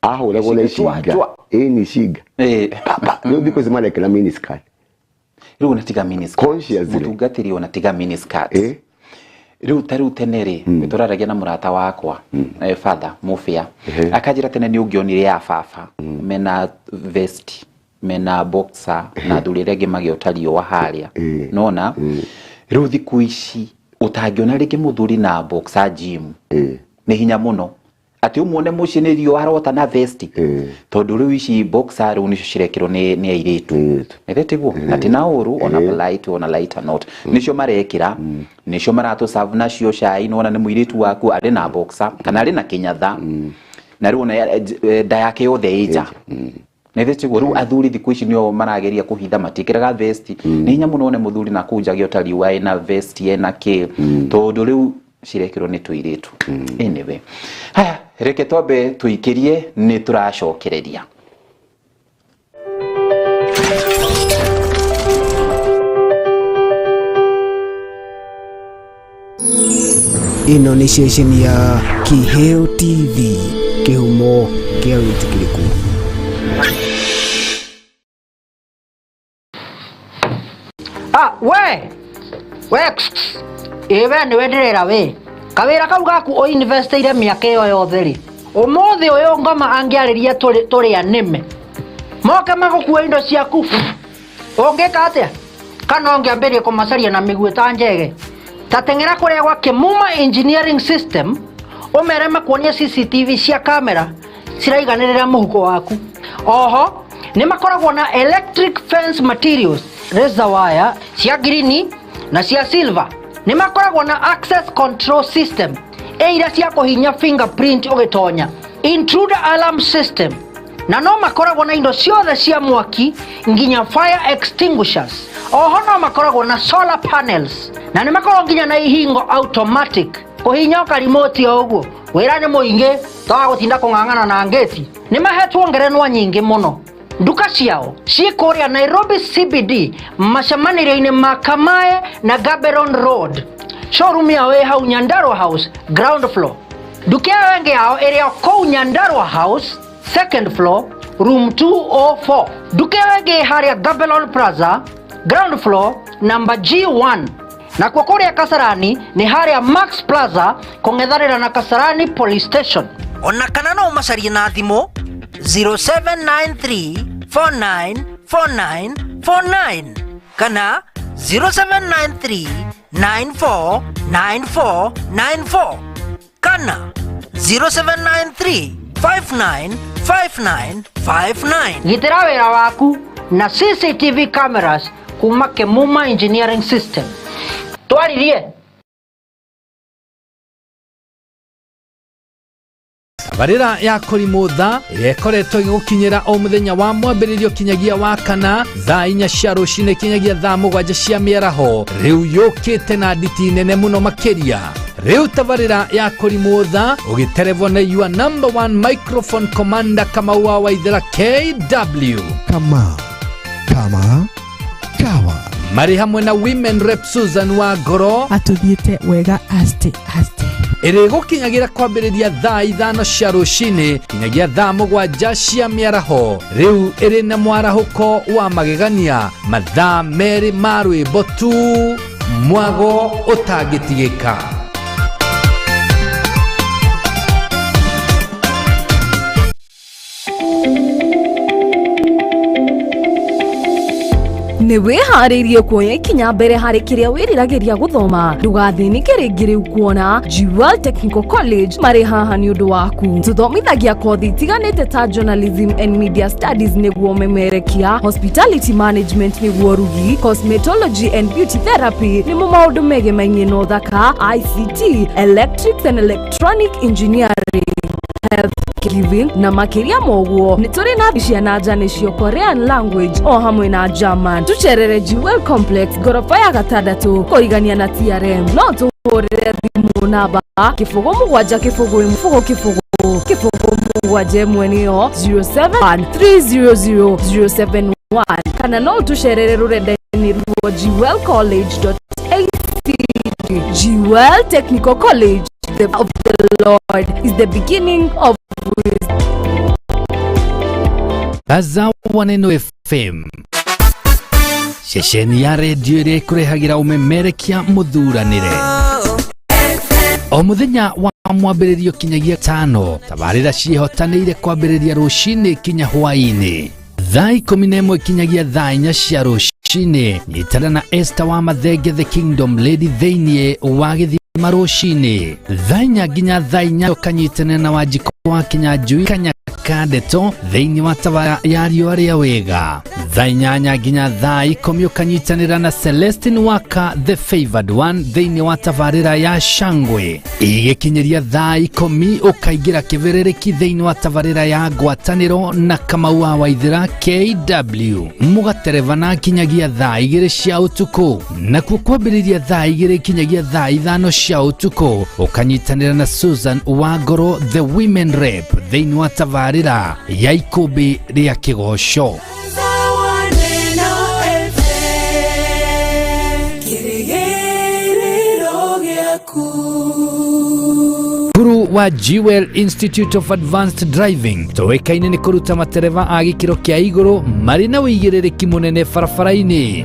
ahũragwo na Icinga, icinga. Chwa. Ĩni icinga. Papa rĩu thikũ ici marekĩra miniskirt. Rĩu ona tiga miniskirt. Consciously. Mũtungatĩri, ona tiga miniskirt. Rĩu ta rĩu tene rĩ, tũraragia na mũrata wakwa, father mũbĩa, akanjĩra tene nĩ ũngĩonire ya baba mena vest, mena boxer, na athuri arĩa angĩ magĩota riũa harĩa. Nona rĩu thikũ ici ũtangĩona rĩngĩ mũthuri na boxer gym. Nĩ hinya mũno atĩ ũmuone mũciĩ nĩ riũa arota na vest, tondũ rĩu ici boxer rĩu nĩcio cirekĩrwo nĩ airĩtu. Airĩtu. Ĩrĩ tiguo? Na ti na ũru, ona polite, ona lighter note, nĩcio marekĩra, nĩcio maratũ nacio cai. Nĩwona nĩ mũirĩtu waku arĩ na boxer kana arĩ na kĩnyatha, na rĩu ona nda yake yothe ĩ nja. Nĩ tiguo? Rĩu athuri thikũ ici nĩo marageria kũhitha, matiĩkĩraga vest. Nĩ hinya mũno one mũthuri na kũu nja agĩota riũa ĩna vest ĩna kĩ, tondũ rĩu cirekĩrwo nĩ tũirĩtu. Anyway, haya, reke twambe tũikĩrie, nĩ tũracokereria. Ĩno nĩ ceceni ya Kiheo TV, kĩhumo kĩa wĩtĩkĩrĩku. Ah, we we ĩ we nĩwe ndĩrera we kawĩra kau gaku ũinvestĩire mĩaka ĩyo yothe rĩ, ũmũthĩ ũyũ ngoma angĩarĩria tũrĩ anĩme moke magũkue indo ciaku, ũngĩka atĩa? Kana ũngĩambĩrĩria kũmacaria na mĩguĩ ta njege? Ta teng'era kũrĩa gwa Kĩmuma Engineering System, ũmere makuonie CCTV cia kamera ciraiganĩrĩra mũhuko waku. Oho nĩ makoragwo na electric fence materials, razor wire cia ngirini na cia silver. Nĩ makoragwo na access control system, ĩ iria cia kũhinya fingerprint ũgĩtonya. Intruder alarm system, na no makoragwo na indo ciothe cia mwaki nginya fire extinguishers. Oho no makoragwo na solar panels, na nĩ makoragwo nginya na ihingo automatic, kũhinya karimoti o ũguo. Wĩra nĩ mũingĩ, toga gũtinda kũng'ang'ana na ngĩti. Nĩ mahetwo ngerenwa nyingĩ mũno. Nduka ciao ciĩ kũrĩa Nairobi CBD, macemanĩrio-inĩ ma Kamae na Gaborone Road. Showroom yao ĩ hau Nyandarua House, ground floor. Nduka ĩyo ĩngĩ yao ĩrĩ o kũu Nyandarua House, second floor, room 204. Nduka ĩyo ĩngĩ ĩ harĩa Gaborone Plaza, ground floor, number G1. Nakuo kũrĩa Kasarani nĩ harĩa Max Plaza, kũng'ethanĩra na Kasarani Police Station. Ona kana no ũmacarie na thimũ 0793 4949 49 kana 0793 9494 94 kana 0793 5959 59. Gitĩra wĩra waku na CCTV cameras kuma Kemuma Engineering System. Twaririe. Tabarĩra ya Kũrimũ Tha ĩrĩa ĩkoretwo ĩgĩgũkinyĩra o mũthenya wa mwambĩrĩrio kinyagia wa kana thaa 4 cia rũcinĩ kinyagia thaa 7 cia mĩaraho, rĩu yũkĩte na nditi nene mũno makĩria. Rĩu tabarĩra ya Kũrimũ Tha ũgĩterevwo na your number one microphone commander, Kamau wa Waithera KW. Kama kama kawa. Marĩ hamwe na women rep Susan wa Ngoro. Atũthiĩte wega aste aste. Ĩrĩgũkinyagĩra kwambĩrĩria thaa 5 cia rũcinĩ kinyagia thaa 7 cia mĩaraho. Rĩu ĩrĩ na mwarahũko wa magegania, mathaa 2 ma rwĩmbo tu, mwago ũtangĩtigĩka. Nĩ wĩharĩirie kuoya ikinya mbere harĩ kĩrĩa wĩriragĩria gũthoma? Ndũgathĩnĩke rĩngĩ, rĩu kuona Jewel Technical College marĩ haha nĩ ũndũ waku. Tũthomithagia kothi itiganĩte ta journalism and media studies nĩguo memerekia, hospitality management nĩguo rugi, cosmetology and beauty therapy nĩmo maũndũ megemainie na ũthaka, ICT, electrics and electronic engineering, health giving na makĩria moguo. Nĩ tũrĩ na ciana nja nĩcio Korean language o hamwe na German. Tũcerere Jewel Complex, ngoroba ya gatandatũ, kũrigania na TRM. No tũhũrĩre thimũ namba 0 7 0 0 0 0 0 7 1, nĩyo 07300071, kana no tũcerere rũrenda-inĩ rwa jewelcollege.ac. Jewel Technical College, the of the Lord is the beginning of wisdom. Gaza Waneno FM, ceceni ya redio ĩrĩa ĩkũrehagĩra ũmemerekia mũthuranĩre o mũthenya wa mwambĩrĩrio kinyagia tano. Tabarĩra ciĩhotanĩire kwambĩrĩria rũcinĩ kinya hwaĩ-inĩ thaa 11 kinyagia thaa 4 cia rũcinĩ. Nyitana na Esther wa Mathenge, the Kingdom Lady, thĩinĩ wa gĩthima rũcinĩ thaa 4 nginya thaa 8. Ũkanyitana na Wanjikũ wa Kinyanjui Kanyaka Ndeto thĩinĩ wa tabara ya riũa rĩa wega. Thaa 8 nginya thaa 10 ũkanyitanĩra na Celestine Waka, the favored one, thĩinĩ wa tabarĩra ya Shangwe. Igĩkinyĩria thaa 10 ũkaingĩra kĩbĩrĩrĩki thĩinĩ wa tabarĩra ya Ngwatanĩro na Kamau wa Waithĩra KW, mũgaterebana kinyagia thaa 2 cia ũtukũ. Nakuo kwambĩrĩria thaa 2 kinyagia thaa 5 cia ũtukũ ũkanyitanĩra na Susan Wangoro, the women rep, thĩinĩ wa tabarĩra ya Ikũmbĩ rĩa Kĩgoco. Neno FM, kĩrĩgĩrĩro gĩaku. Cukuru wa Jewel Institute of Advanced Driving tũĩkaine nĩ kũruta matereba a gĩkĩro kĩa igũrũ marĩ na ũigĩrĩrĩki mũnene barabara-inĩ.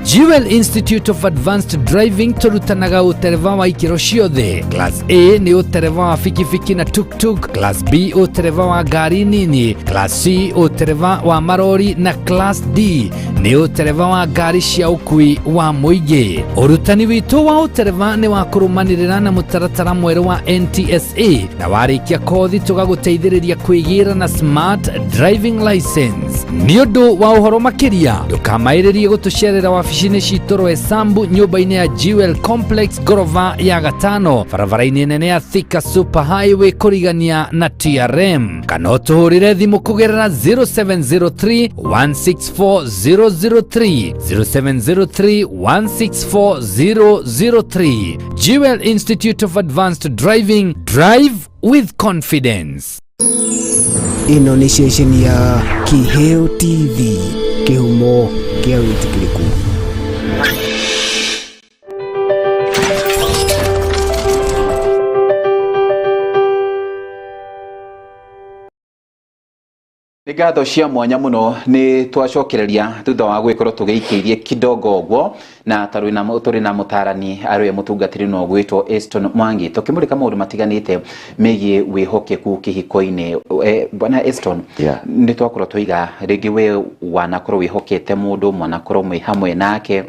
Jewel Institute of Advanced Driving tũrutanaga ũtereba wa ikĩro ciothe. Class A nĩ ũtereba wa bikibiki na tuktuk, Class B ũtereba wa ngari nini, Class C ũtereba wa marori na Class D nĩ ũtereba wa ngari cia ũkui wa mũingĩ. Ũrutani witũ wa ũtereba nĩ wa kũrũmanĩrĩra na mũtaratara mwerũ wa NTSA, na warĩkia kothi tũgagũteithĩrĩria kwĩgĩra na smart driving license. Nĩ ũndũ wa ũhoro makĩria, ndũkamaĩrĩrie gũtũcerera wabici. Wabici-inĩ citũ Roysambu, nyũmba-inĩ ya Jewel Complex, ngorova ya gatano, barabara-inĩ nene ya Thika Super Highway kũrigania na TRM, kana ũtũhũrĩre thimũ kũgerera 0703 164 003, 0703 164 003. Jewel Institute of Advanced Driving, drive with confidence. Ĩno nĩ ceceni ya Kĩheo TV, kĩhumo kĩa wĩtĩkĩrĩku. Nĩ ngatho cia mwanya mũno nĩ twacokereria thutha wa gwĩkorwo tũgĩikĩirie kidogo ũguo na tũrĩ na mũtarani arĩwe mũtungatĩri no gwĩtwo Eston Mwangi, tũkĩmũrĩka maũndũ matiganĩte megiĩ wĩhokeku kĩhiko-inĩ. Bwana Eston, nĩ twakorwo tũiga rĩngĩ we wanakorwo wĩhokete mũndũ, mwanakorwo mwĩ hamwe nake,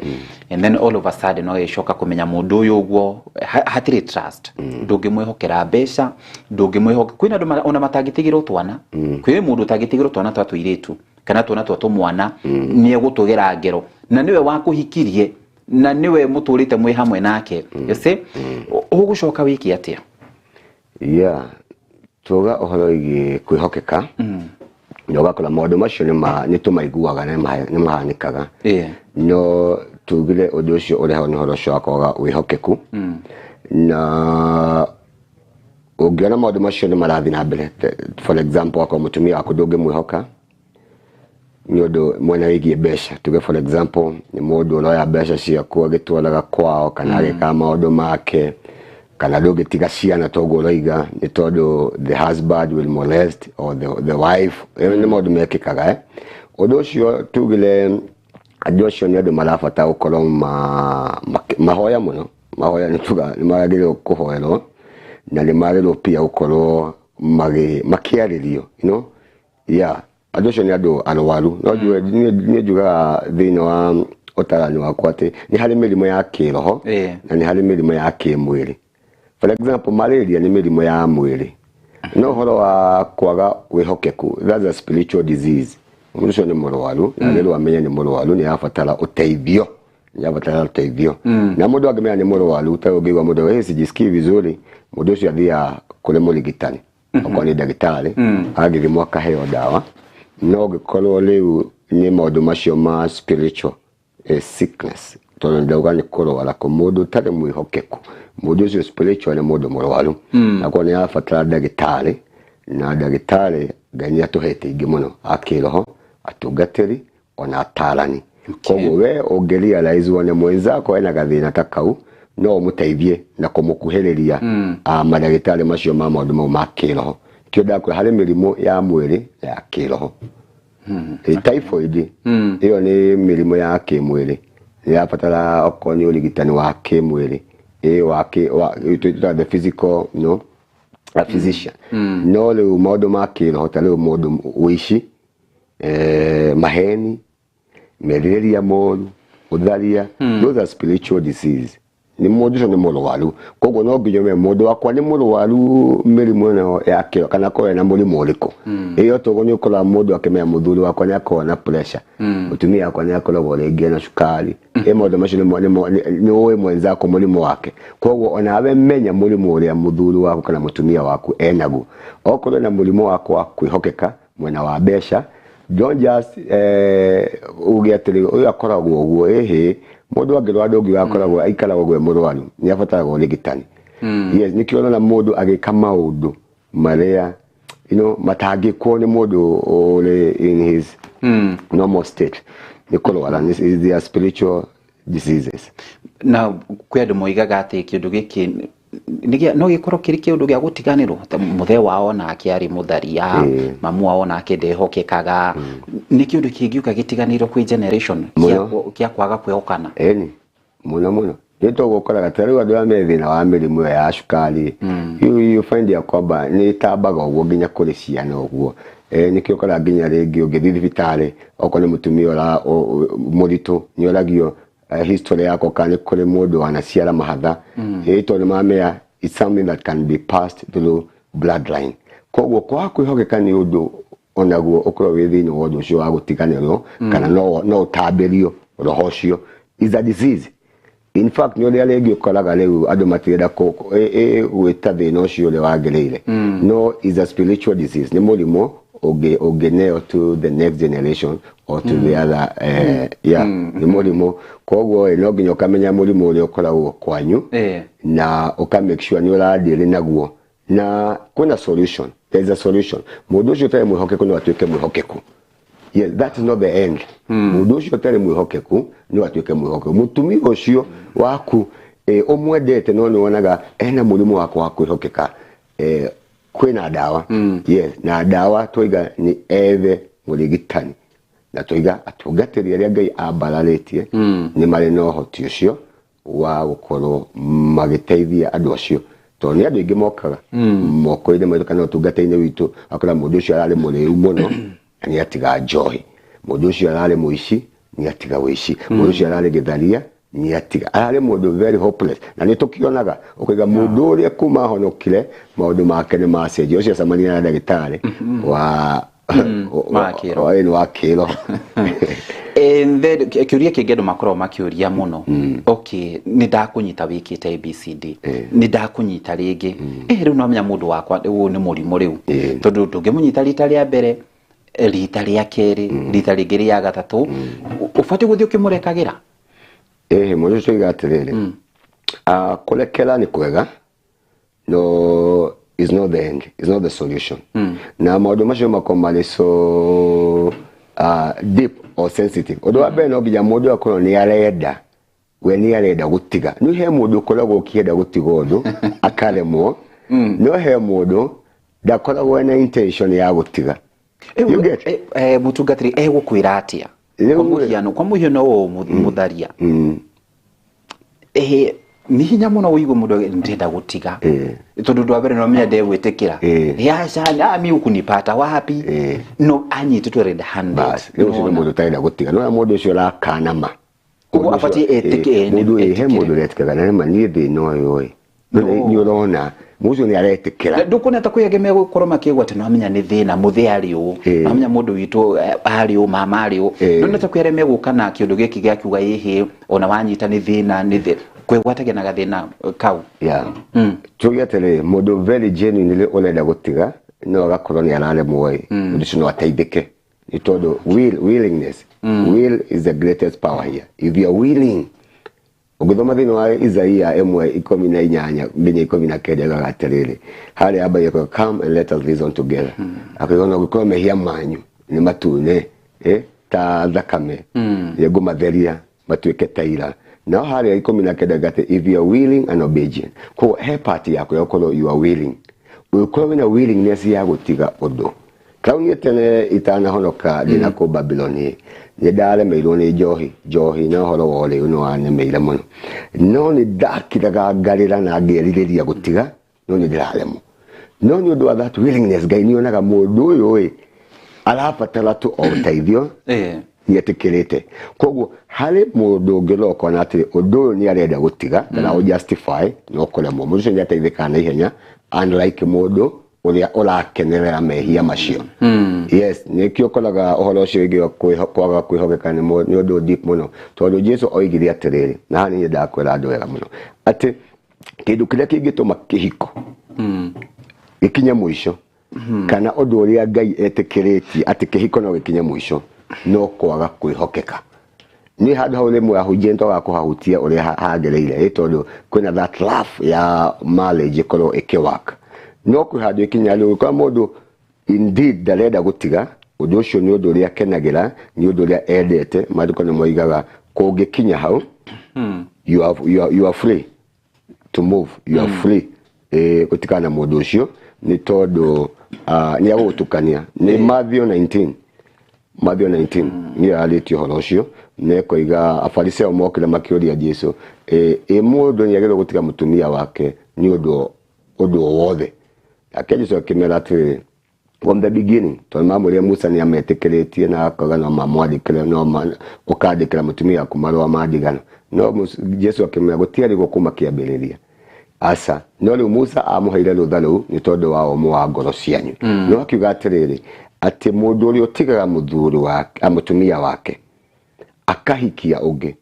and then all of a sudden ũgagĩcoka kũmenya mũndũ ũyũ ũguo hatirĩ trust, ndũngĩmwĩhokera mbeca, ndũngĩmwĩhoka. Kwĩna andũ ona matangĩtigĩrwo twana, kwĩ mũndũ ũtangĩtigĩrwo twana twa tũirĩtu kana twana twa tũmwana, nĩ egũtũgera ngero na nĩwe wakũhikirie na nĩwe mũtũrĩte mwĩ hamwe nake. You see, ũgũcoka wĩke atĩa? Yeah, tuga ũhoro wĩgiĩ kwĩhokeka na ũgakora maũndũ macio nĩ tũmaiguaga na nĩ mahanĩkaga, no tugire ũndũ ũcio ũrehagwo nĩ ũhoro ũcio wa kwaga wĩhokeku. Na ũngĩona maũndũ macio nĩ marathiĩ na mbere, for example, akorwo mũtumia waku ndũngĩmwĩhoka nĩ ũndũ mwena wĩgiĩ mbeca, tuge for example nĩ mũndũ ũroya mbeca ciaku agĩtwaraga kwao kana agĩkaga maũndũ make, kana ndũngĩtiga ciana toguo ũroiga nĩ tondũ the husband will molest or the wife. Ĩyo nĩ maũndũ mekĩkaga. Ũndũ ũcio tugire andũ acio nĩ andũ marabatara gũkorwo mahoya mũno, mahoya nĩ tuga nĩ magĩrĩirwo kũhoerwo na nĩ magĩrĩirwo pia gũkorwo makĩarĩrio, you know? Yeah, andũ acio nĩ andũ arwaru. No njuge niĩ njugaga thĩinĩ wa ũtarani wakwa atĩ nĩ harĩ mĩrimũ ya kĩroho na nĩ harĩ mĩrimũ ya kĩmwĩrĩ. For example, malaria nĩ mĩrimũ ya mwĩrĩ, no ũhoro wa kwaga wĩhokeku, that's a spiritual disease. Mũndũ ũcio nĩ mũrwaru na agĩrĩirwo amenye nĩ mũrwaru, nĩ arabatara ũteithio, nĩ arabatara ũteithio. Na mũndũ angĩmenya nĩ mũrwaru, ta ũngĩigua mũndũ, "Hey, sijisikii vizuri," mũndũ ũcio athiaga kũrĩ mũrigitani, okorwo nĩ ndagĩtarĩ, agĩthimwo akaheo ndawa. No ũngĩkorwo rĩu nĩ maũndũ macio ma spiritual sickness, tondũ ndauga nĩ kũrwara kũ mũndũ ũtarĩ mwĩhokeku, mũndũ ũcio spiritual nĩ mũndũ mũrwaru, na koguo nĩ arabatara ndagĩtarĩ. Na ndagĩtarĩ Ngai nĩ atũhete ingĩ mũno a kĩroho, atungatĩri ona atarani. Koguo we ũngĩ realize wone mwenzako ena gathĩna ta kau, no ũmũteithie na kũmũkuhĩrĩria mandagĩtarĩ macio ma maũndũ mau ma kĩroho. Kĩo ndakwĩra harĩ mĩrimũ ya mwĩrĩ na ya kĩroho. Typhoid ĩyo nĩ mĩrimũ ya kĩmwĩrĩ, nĩ yabatara okorwo nĩ ũrigitani wa kĩmwĩrĩ, wa kĩ wa twĩtaga the physical, no a physician. No rĩu maũndũ ma kĩroho ta rĩu mũndũ ũici, maheni, merirĩria moru, ũtharia, those are spiritual disease. Nĩ mũndũ ũcio nĩ mũrwaru, koguo no nginya ũmenye mũndũ wakwa nĩ mũrwaru mĩrimũ ĩno ya kĩro kana akorwo ena mũrimũ ũrĩkũ. Ĩyo toguo nĩ ũkoraga mũndũ akĩmenya mũthuri wakwa nĩ akoragwo na pressure, mũtumia wakwa nĩ akoragwo rĩngĩ ena cukari. Maũndũ macio nĩ ũĩ mwenzako mũrimũ wake. Koguo onawe menya mũrimũ ũrĩa mũthuri waku kana mũtumia waku enaguo. Okorwo ena mũrimũ waku wa kwĩhokeka mwena wa mbeca, don't just uge atĩrĩ ũyũ akoragwo ũguo. Ĩhĩ, mũndũ angĩrwara ndũngiuga akoragwo aikaraga ũguo e mũrwaru, nĩ abataraga ũrigitani. Yes, nĩkĩo ũrona mũndũ agĩka maũndũ marĩa matangĩkwo nĩ mũndũ ũrĩ in his normal state, nĩ kũrwara, nĩ their spiritual diseases. Na kwĩ andũ moigaga atĩ kĩndũ gĩkĩ no gĩkorwo kĩrĩ kĩũndũ gĩa gũtiganĩrwo, ta mũthee wao nake arĩ mũtharia, mamu wao nake ndehokekaga, nĩ kĩũndũ kĩngĩũka gĩtiganĩirwo kwĩ generation kĩa kwaga kwĩhokana. Ĩni, mũno mũno nĩ toguo ũkoraga ta rĩu andũ arĩa me thĩna wa mĩrimũ ĩyo ya cukari, you find ya kwamba nĩ ĩtambaga ũguo nginya kũrĩ ciana ũguo. Nĩkĩo ũkoraga nginya rĩngĩ ũngĩthiĩ thibitarĩ, okorwo nĩ mũtumia mũritũ, nĩ ũragio history yako kana nĩ kũrĩ mũndũ wanaciara mahatha. Tondũ nĩ mamenya it's something that can be passed through bloodline. Koguo kwaga kwĩhokeka nĩ ũndũ onaguo ũkorwo wĩ thĩinĩ wa ũndũ ũcio wa gũtiganĩrwo, kana no ũtambĩrio roho ũcio. Is a disease. In fact, nĩ ũrĩa rĩngĩ ũkoraga rĩu andũ matirenda gwĩta thĩna ũcio ũrĩa wagĩrĩire, no is a spiritual disease. Nĩ mũrimũ ũngĩneo to the next generation or to the other, yeah, nĩ mũrimũ. Koguo no nginya ũkamenya mũrimũ ũrĩa ũkoragwo kwanyu na ũka make sure nĩ ũradeal naguo na kwĩna solution. There is a solution. Mũndũ ũcio ũtarĩ mwĩhokeku no atuĩke mwĩhokeku. Yes, that is not the end. Mũndũ ũcio ũtarĩ mwĩhokeku no atuĩke mwĩhokeku. Mũtumia ũcio waku ũmwendete no nĩ wonaga ena mũrimũ wa kwaga kwĩhokeka, kwĩna ndawa. Yes, na ndawa twaiga nĩ ethe mũrigitani, na twaiga atungatĩri arĩa Ngai ambararĩtie nĩ marĩ na ũhoti ũcio wa gũkorwo magĩteithia andũ acio, tondũ nĩ andũ aingĩ mokaga moko-inĩ maitũ kana ũtungata-inĩ witũ, akora mũndũ ũcio ararĩ mũrĩu mũno na nĩ atiga njohi, mũndũ ũcio ararĩ mũici nĩ atiga ũici, mũndũ ũcio ararĩ gĩtharia nĩ atiga, ararĩ mũndũ very hopeless. Na nĩ tũkĩonaga ũkaiga mũndũ ũrĩa kuma ahonokire maũndũ make nĩ macenjia. Ũcio acemania na ndagĩtarĩ wa wa kĩroho. Wa kĩroho. And then kĩũria kĩngĩ andũ makoragwo makĩũria mũno, okay, nĩ ndakũnyita wĩkĩte ABCD, nĩ ndakũnyita rĩngĩ, rĩu no menya mũndũ wakwa ũyũ nĩ mũrimũ rĩu, tondũ ndũngĩmũnyita rita rĩa mbere, rita rĩa kerĩ, rita rĩngĩ rĩa gatatũ, ũbatiĩ gũthiĩ ũkĩmũrekagĩra? Ĩhĩ, mũndũ ũcio oiga atĩrĩrĩ, kũrekera nĩ kwega, no is not the end, is not the solution. Na maũndũ macio makorwo marĩ so deep or sensitive. Ũndũ wa mbere, no nginya mũndũ akorwo nĩ arenda, we nĩ arenda gũtiga. Nĩ he mũndũ ũkoragwo ũkĩenda gũtiga ũndũ akaremwo, no he mũndũ ndakoragwo ena intention ya gũtiga. You get? Mũtungatĩri egũkwĩra atĩa? Kwa mũhiano ũũ mũtharia, nĩ hinya mũno ũigue mũndũ ndĩrenda gũtiga, tondũ ũndũ wa mbere no menya ndegwĩtĩkĩra. Aca, mi ukunipata wapi? No anyitĩtwo red handed. Bas, rĩu ũcio nĩ mũndũ ũtarenda gũtiga. No mũndũ ũcio ũrakana ma. Koguo abatiĩ etĩke, Mũndũ he etĩkĩre. Mũndũ ũretĩkĩra na nĩma niĩ thĩna ũyũ ĩ nĩ ũrona mũndũ ũcio nĩ aretĩkĩra. Ndũkuona ta kwĩ angĩ megũkorwo makĩigua atĩ nĩwamenya nĩ thĩna mũthĩ arĩ ũũ, nĩwamenya mũndũ witũ arĩ ũũ, mama arĩ ũũ, ndũrona ta kwĩ arĩa megũka na kĩũndũ gĩkĩ gĩa kiuga ĩhĩ ona wanyita nĩ thĩna, nĩ kwĩgwatagia na gathĩna kau? Yeah. Tuge atĩrĩ, mũndũ very genuinely ũrenda gũtiga no agakorwo nĩ araremwo ĩ, mũndũ ũcio no ateithĩke, nĩ tondũ will, willingness, will is the greatest power here. If you are willing, ũngĩthoma thĩinĩ wa Isaia 1:18 nginya 19, yugaga atĩrĩrĩ, harĩa ambagia kuga, "Come and let us reason together." Akauga ona ũngĩkorwo mehia manyu nĩ matune ta thakame, nĩ ngũmatheria matuĩke ta ira. No harĩa 19 gati, "If you are willing and obedient." Koguo he part yaku ya gũkorwo you are willing, ũngĩkorwo wĩna willingness ya gũtiga ũndũ kau. Niĩ tene itanahonoka ndĩna kũ Babylon, nĩ ndaremeirwo nĩ njohi, njohi na ũhoro wa ũrĩu nĩ wanemeire mũno, no nĩ ndakiraga ngarĩra na ngerirĩria gũtiga, no nĩ ndĩraremwo. No nĩ ũndũ wa that willingness, Ngai nĩ onaga mũndũ ũyũ ĩ arabatara tu o ũteithio, nĩ etĩkĩrĩte. Koguo harĩ mũndũ ũngĩrora ũkona atĩ ũndũ ũyũ nĩ arenda gũtiga kana ũ justify no kũremwo, mũndũ ũcio nĩ ateithĩkaga na ihenya, unlike mũndũ ũrĩa ũrakenerera mehia macio. Yes, nĩkĩo ũkoraga ũhoro ũcio wĩgiĩ kwaga kwĩhokeka nĩ ũndũ deep mũno, tondũ Jesu oigire atĩrĩrĩ, na haha nĩ nyendaga kwĩra andũ wega mũno atĩ kĩndũ kĩrĩa kĩngĩtũma kĩhiko gĩkinye mũico, kana ũndũ ũrĩa Ngai etĩkĩrĩtie atĩ kĩhiko no gĩkinye mũico, no kwaga kwĩhokeka. Nĩ handũ hau rĩmwe ahunjia nĩtwagaga kũhahutia ũrĩa hagĩrĩire, tondũ kwĩna that love ya marriage ĩkorwo ĩkĩwork, no kwĩ handũ ĩkinya rĩu ũgĩkora mũndũ indeed ndarenda gũtiga ũndũ ũcio, nĩ ũndũ ũrĩa akenagĩra, nĩ ũndũ ũrĩa endete. Maandĩko nĩ moigaga kũngĩkinya hau, you are free to move, you are free gũtikana na mũndũ ũcio, nĩ tondũ nĩ agũgũtukania. Nĩ Matthew 19, Matthew 19 nĩ yarĩtie ũhoro ũcio, nĩ koiga Afariseo mokire makĩũria Jesu, ĩ mũndũ nĩ agĩrĩirwo gũtiga mũtumia wake nĩ ũndũ o wothe? Nake Jesu akĩmera atĩrĩrĩ, from the beginning, tondũ mamwĩrire Musa nĩ ametĩkĩrĩtie na akauga no mamwandĩkĩre, no ũkandĩkĩra mũtumia waku marũa ma ndigano. No Jesu akĩmwĩra gũtiarĩ kuma kĩambĩrĩria, aca, no rĩu Musa amũheire rũtha rũu nĩ tondũ wa ũmũ wa ngoro cianyu. No akiuga atĩrĩrĩ, atĩ mũndũ ũrĩa ũtigaga mũthuri wake, mũtumia wake, akahikia ũngĩ,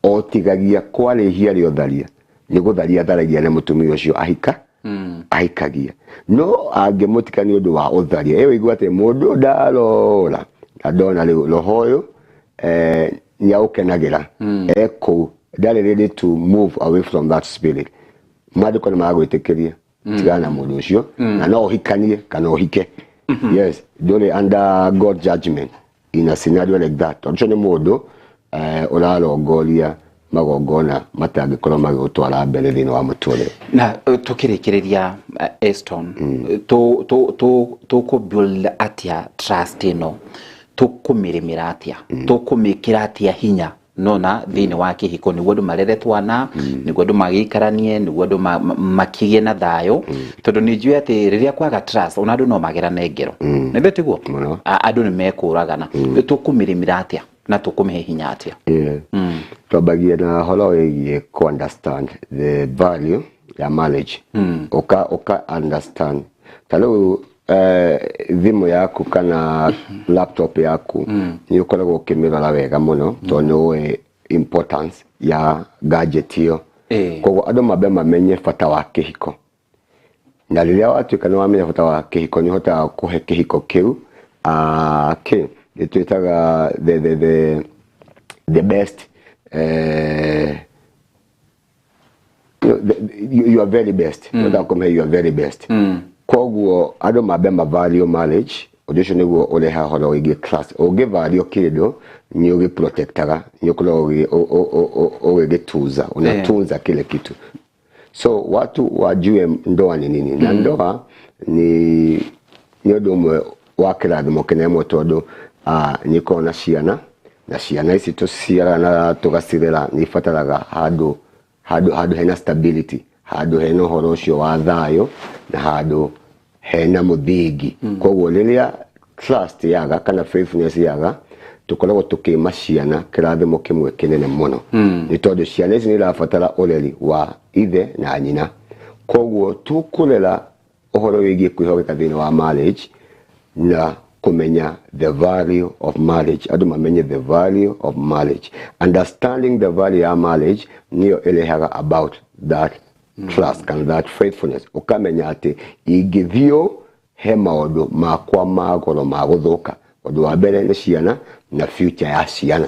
O tigagia kwarĩhia rĩa ũtharia nĩ gũtharia atharagia na mũtumia ũcio ahika ahikagia, no angĩmũtika nĩ ũndũ wa ũtharia, ĩ ũigua atĩ mũndũ ndarora na ndona rĩu roho ũyũ nĩ aũkenagĩra ekũu, ndarĩ ready to move away from that spirit, maandĩko nĩ magwĩtĩkĩria tigana na mũndũ ũcio na no ũhikanie kana ũhike. Yes, ndũrĩ under God judgment in a scenario like that, tondũ ũcio nĩ mũndũ ũrarongoria magongona matangĩkorwo magĩgũtwara mbere thĩinĩ wa mũtũrĩre. Na tukĩrĩkĩrĩria, Eston, tũkũ build atĩa trust ĩno? Tũkũmĩrĩmĩra atĩa? Tũkũmĩkĩra atĩa hinya nona thĩinĩ wa kĩhiko, nĩguo andũ marere twana, nĩguo andũ magĩikaranie, nĩguo andũ makĩgĩe na thayũ? Tondũ nĩ njũĩ atĩ rĩrĩa kwaga trust, ona andũ no magerane ngero, nĩ tiguo? Mũno. Andũ nĩ mekũragana. Tũkũmĩrĩmĩra atĩa na tũkũmĩhe hinya atĩa? Yeah. Twambagia na ũhoro wĩgiĩ ku understand the value ya marriage. Ũka understand ta rĩu thimũ yaku kana laptop yaku, nĩ ũkoragwo ũkĩmĩrora wega mũno tondũ nĩ ũĩ importance ya gadget ĩyo. Koguo andũ mambe mamenye bata wa kĩhiko, na rĩrĩa watuĩka nĩ wamenya bata wa kĩhiko, nĩ ũhotaga kũhe kĩhiko kĩu kĩ nĩ twĩtaga the best, your very best, ũhotaga kũmĩhe your very best. Koguo andũ mambe ma value marriage. Ũndũ ũcio nĩguo ũrehaga ũhoro wĩgiĩ trust. Ũngĩ value kĩndũ, nĩ ũgĩprotectaga, nĩ ũkoragwo ũgĩgĩtunza, unatunza kile kitu. So watu wajue ndoa ni nini, na ndoa ni ũndũ ũmwe wa kĩrathimo kĩnene mũno, tondũ nĩ ĩkoragwo na ciana, na ciana ici tũciaraga na tũgacirera nĩ ibataraga handũ hena stability, handũ hena ũhoro ũcio wa thayũ, na handũ hena mũthingi. Koguo rĩrĩa trust yaga kana faithfulness yaga, tũkoragwo tũkĩma ciana kĩrathimo kĩmwe kĩnene mũno, nĩ tondũ ciana ici nĩ irabatara ũreri wa ithe na nyina. Koguo tũkũrera ũhoro wĩgiĩ kwĩhokeka thĩinĩ wa marriage na kũmenya the value of marriage. Andũ mamenye the value of marriage. Understanding the value ya marriage nĩyo ĩrehaga about that trust kana that faithfulness. Ũkamenya atĩ ingĩthiũ he maũndũ makwa ma goro ma gũthũka, ũndũ wa mbere nĩ ciana na future ya ciana.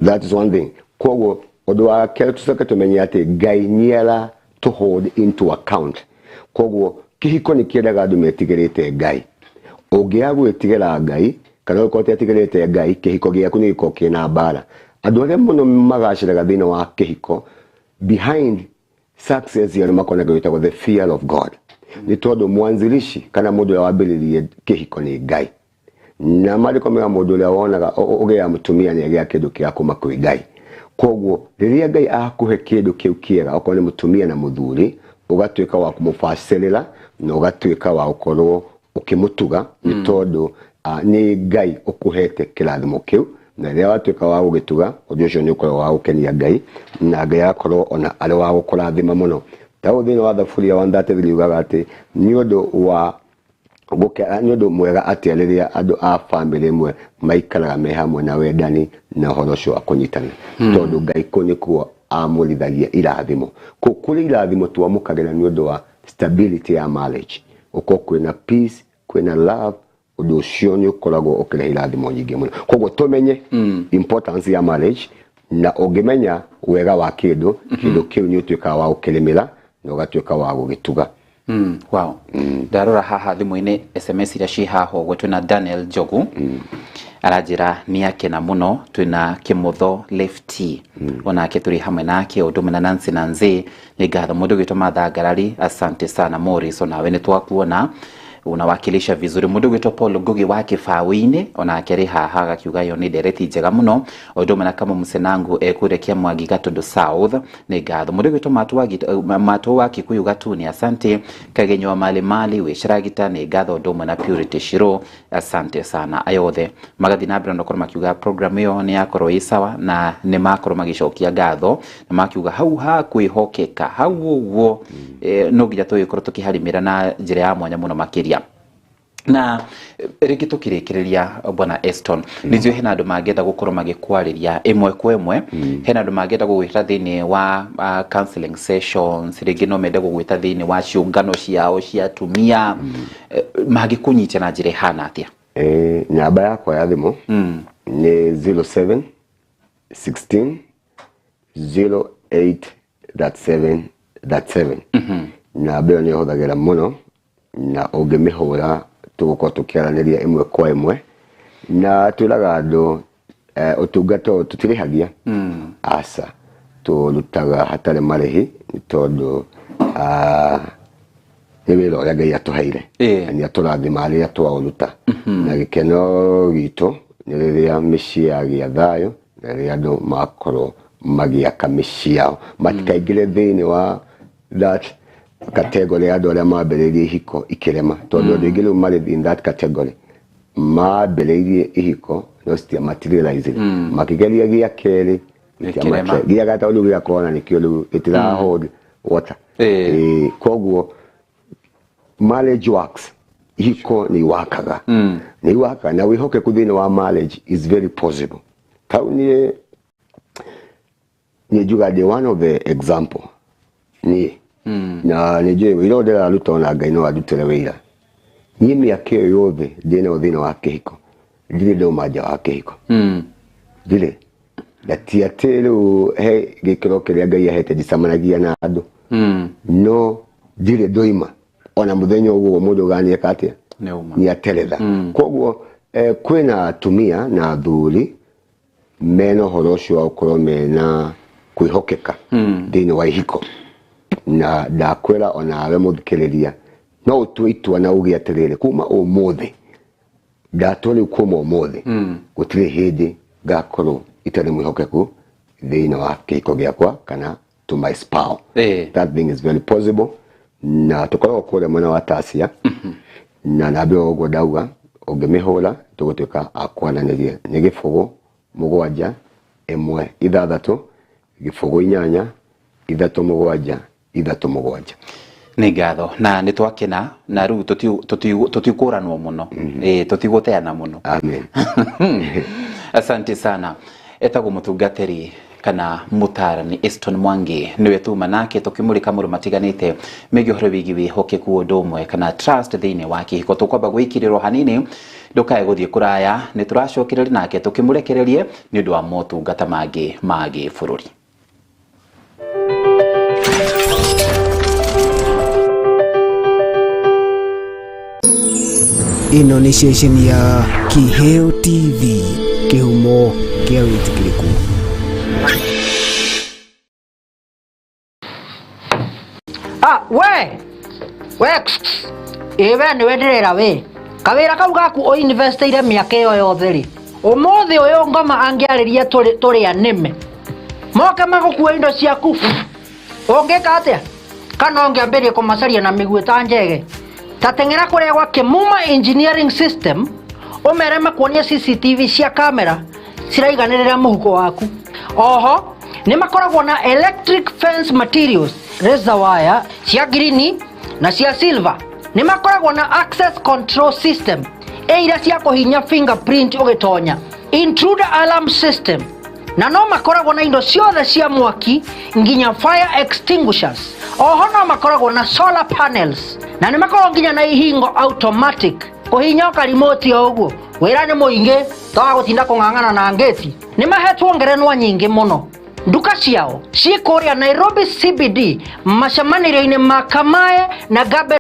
That is one thing. Koguo ũndũ wa kerĩ, tũcoke tũmenye atĩ Ngai nĩara to hold into account. Koguo kĩhiko nĩ kĩendaga andũ metigĩrĩte Ngai. Ũngĩaga gwĩtigĩra Ngai kana ũngĩkorwo ũtetigĩrĩte Ngai, kĩhiko gĩaku nĩ gĩkoragwo kĩna mbara. Andũ arĩa mũno magacĩraga thĩinĩ wa kĩhiko, behind success yao nĩ makoragwo na kĩndũ gĩtagwo the fear of God, nĩ tondũ mwanzilishi kana mũndũ ũrĩa wambĩrĩrie kĩhiko nĩ Ngai, na maandĩko mega mũndũ ũrĩa wonaga ũgĩaga mũtumia nĩ agĩaga kĩndũ kĩega kuma kwĩ Ngai. Koguo rĩrĩa Ngai akũhe kĩndũ kĩu kĩega, okorwo nĩ mũtumia na mũthuri, ũgatuĩka wa kũmũbacĩrĩra na ũgatuĩka wa gũkorwo ũkĩmũtuga, nĩ tondũ nĩ Ngai ũkũhete kĩrathimo kĩu. Na rĩrĩa watuĩka wa gũgĩtuga, ũndũ ũcio nĩ ũkoragwo wa gũkenia Ngai, na Ngai agakorwo ona arĩ wa gũkũrathima mũno. Ta ũũ thĩinĩ wa Thaburia 133 yugaga atĩ nĩ ũndũ wa nĩ ũndũ mwega atĩa rĩrĩa andũ a bamĩrĩ ĩmwe maikaraga me hamwe na wendani na ũhoro ũcio wa kũnyitana, tondũ Ngai kũu nĩkuo amũrithagia irathimo. Kũu kũrĩ irathimo twamũkagĩra nĩ ũndũ wa stability ya marriage, ũkorwo kwĩna peace, kwĩna love. Ũndũ ũcio nĩ ũkoragwo ũkĩrehe irathimo nyingĩ mũno. Koguo tũmenye importance ya marriage, na ũngĩmenya wega wa kĩndũ, kĩndũ kĩu nĩ ũtuĩkaga wa gũkĩrĩmĩra na ũgatuĩka wa gũgĩtuga. Wow. Ndarora haha thimũ-inĩ, SMS iria ciĩ haha ũguo, twĩna Daniel Njogu aranjĩra nĩ akena mũno, twĩna Kĩmũtho Lefty, onake tũrĩ hamwe nake, ũndũ ũmwe na Nancy Nanzi, nĩ ngatho. Mũndũ ũgwĩtwo Martha Ngarari, asante sana. Morris, onawe nĩ twakuona, unawakilisha vizuri. Mũndũ ũgwĩtwo Paul Ngugi wa Kĩbaũ-inĩ, onake arĩ haha agakiuga ĩyo nĩ ndereti njega mũno, ũndũ ũmwe na Kamũ Mũcenangu ekũrĩa Mwangi Gatũndũ South, nĩ ngatho. Mũndũ ũgwĩtwo Matũ wa Kikuyu Gatuni, asante. Kagenyo wa Mali Mali wĩcaragita, nĩ ngatho, ũndũ ũmwe na Purity Shiro, asante sana. Aya othe magathiĩ na mbere na gũkorwo makiuga program ĩyo nĩ yakorwo ĩ sawa, na nĩ makorwo magĩcokia ngatho na makiuga hau ha kwĩhokeka hau ũguo no nginya tũgĩkorwo tũkĩharimĩra na njĩra ya mwanya mũno makĩria. Na rĩngĩ tũkĩrĩkĩrĩria bwana Eston, nĩ njũĩ hena andũ mangĩenda gũkorwo magĩkwarĩria ĩmwe kwa ĩmwe, hena andũ mangĩenda gũgwĩta thĩinĩ wa counseling sessions, rĩngĩ no mende gũgwĩta thĩinĩ wa ciũngano ciao cia atumia, mangĩkũnyitia na njĩra ĩhana atĩa? Namba yakwa ya thimũ nĩ 07 16 08 37 37. Namba ĩyo nĩ hũthagĩra mũno, na ũngĩmĩhũra tũgũkorwo tũkĩaranĩria ĩmwe kwa ĩmwe, na twĩraga andũ ũtungata ũyũ tũtirĩhagia, aca, tũrutaga hatarĩ marĩhi, nĩ tondũ nĩ wĩra ũrĩa Ngai atũheire na nĩ atũrathima rĩrĩa twaũruta, na gĩkeno gitũ nĩ rĩrĩa mĩciĩ yagĩa thayũ, na rĩrĩa andũ makorwo magĩaka mĩciĩ yao, matikaingĩre thĩinĩ wa that category ya andũ arĩa mambĩrĩirie ihiko ikĩrema, tondũ andũ aingĩ rĩu marĩ in that category, mambĩrĩirie ihiko no citia materialize, makĩgeria gĩa kerĩ Gĩkĩrema. Gĩa gatatũ rĩu gĩa corona nĩkĩo rĩu gĩtira hold water. Koguo marriage works, ihiko nĩ iwakaga, nĩ iwakaga, na wĩhokeku thĩinĩ wa marriage is very possible. Tau niĩ njuga ndĩ one of the example niĩ, na nĩ njũĩ wĩra ũrĩa ndĩraruta, ona Ngai no andutĩre wĩra. Niĩ mĩaka ĩyo yothe ndĩnayo thĩinĩ wa kĩhiko, ndirĩ ndauma nja wa kĩhiko, ndirĩ. Na ti atĩ rĩu he gĩkĩro kĩrĩa Ngai ahete ndicemanagia na andũ, no ndirĩ ndoima ona mũthenya ũguo mũndũ ganieka atĩa Nĩ uma. Nĩ ateretha. Koguo kwĩna atumia na athuri mena ũhoro ũcio wa gũkorwo mena kwĩhokeka thĩinĩ wa ihiko, na ndakwĩra onawe mũthikĩrĩria no ũtue itua na uge atĩrĩrĩ, kuma ũmũthĩ ndatua rĩu, kuma ũmũthĩ gũtirĩ hĩndĩ ngakorwo itarĩ mwĩhokeku thĩinĩ wa kĩhiko gĩakwa kana to my spouse. That thing is very possible, na tũkoragwo kũrĩa mwena wa Tasia, na namba ĩyo ũguo ndauga ũngĩmĩhũra tũgũtuĩka a kwaranĩria, nĩ 0 7 1 6 0 8 3 7 3 7. Nĩ ngatho na nĩ twakena, na rĩu tũtikũranwo mũno, tũtigũteana mũno. Amen. Asante sana. Etagwo mũtungatĩri kana mũtarani Eston Mwangi, nĩwe tuma nake tũkĩmũrĩka maũndũ matiganĩte megiĩ ũhoro wĩgiĩ wĩhokeku ũndũ ũmwe kana trust thĩinĩ wa kĩhiko. Tũkwamba gwĩkirĩrwo hanini, ndũkae gũthiĩ kũraya, nĩ tũracokereria nake tũkĩmũrekererie nĩ ũndũ wa motungata mangĩ ma gĩbũrũri. Ĩno nĩ ceceni ya Kiheo TV, kĩhumo kĩa wĩtĩkĩrĩku. Ah, we we ĩ we nĩwe ndĩrera we, kawĩra kau gaku ũinvestĩire mĩaka ĩyo yothe rĩ, ũmũthĩ ũyũ ngoma angĩarĩria tũrĩ anĩme moke magũkua indo ciaku, ũngĩka atĩa? Kana ũngĩambĩrĩria kũmacaria na mĩguĩ ta njege? Ta teng'era kũrĩa gwa Kĩmuma Engineering System, ũmere makuonie CCTV cia kamera ciraiganĩrĩra mũhuko waku. Oho nĩ makoragwo na electric fence materials, razor wire cia ngirini na cia silver. Nĩ makoragwo na access control system ĩ iria cia kũhinya fingerprint ũgĩtonya, intruder alarm system, na no makoragwo na indo ciothe cia mwaki nginya fire extinguishers. Oho no makoragwo na solar panels, na nĩ makoragwo nginya na ihingo automatic, kũhinya karimoti o ũguo. Wĩra nĩ mũingĩ, toga gũtinda kũng'ang'ana na ngĩti. Nĩ mahetwo ngerenwa nyingĩ mũno. Nduka ciao ciĩ kũrĩa Nairobi CBD, macemanĩrio-inĩ ma Kamae na Gabe.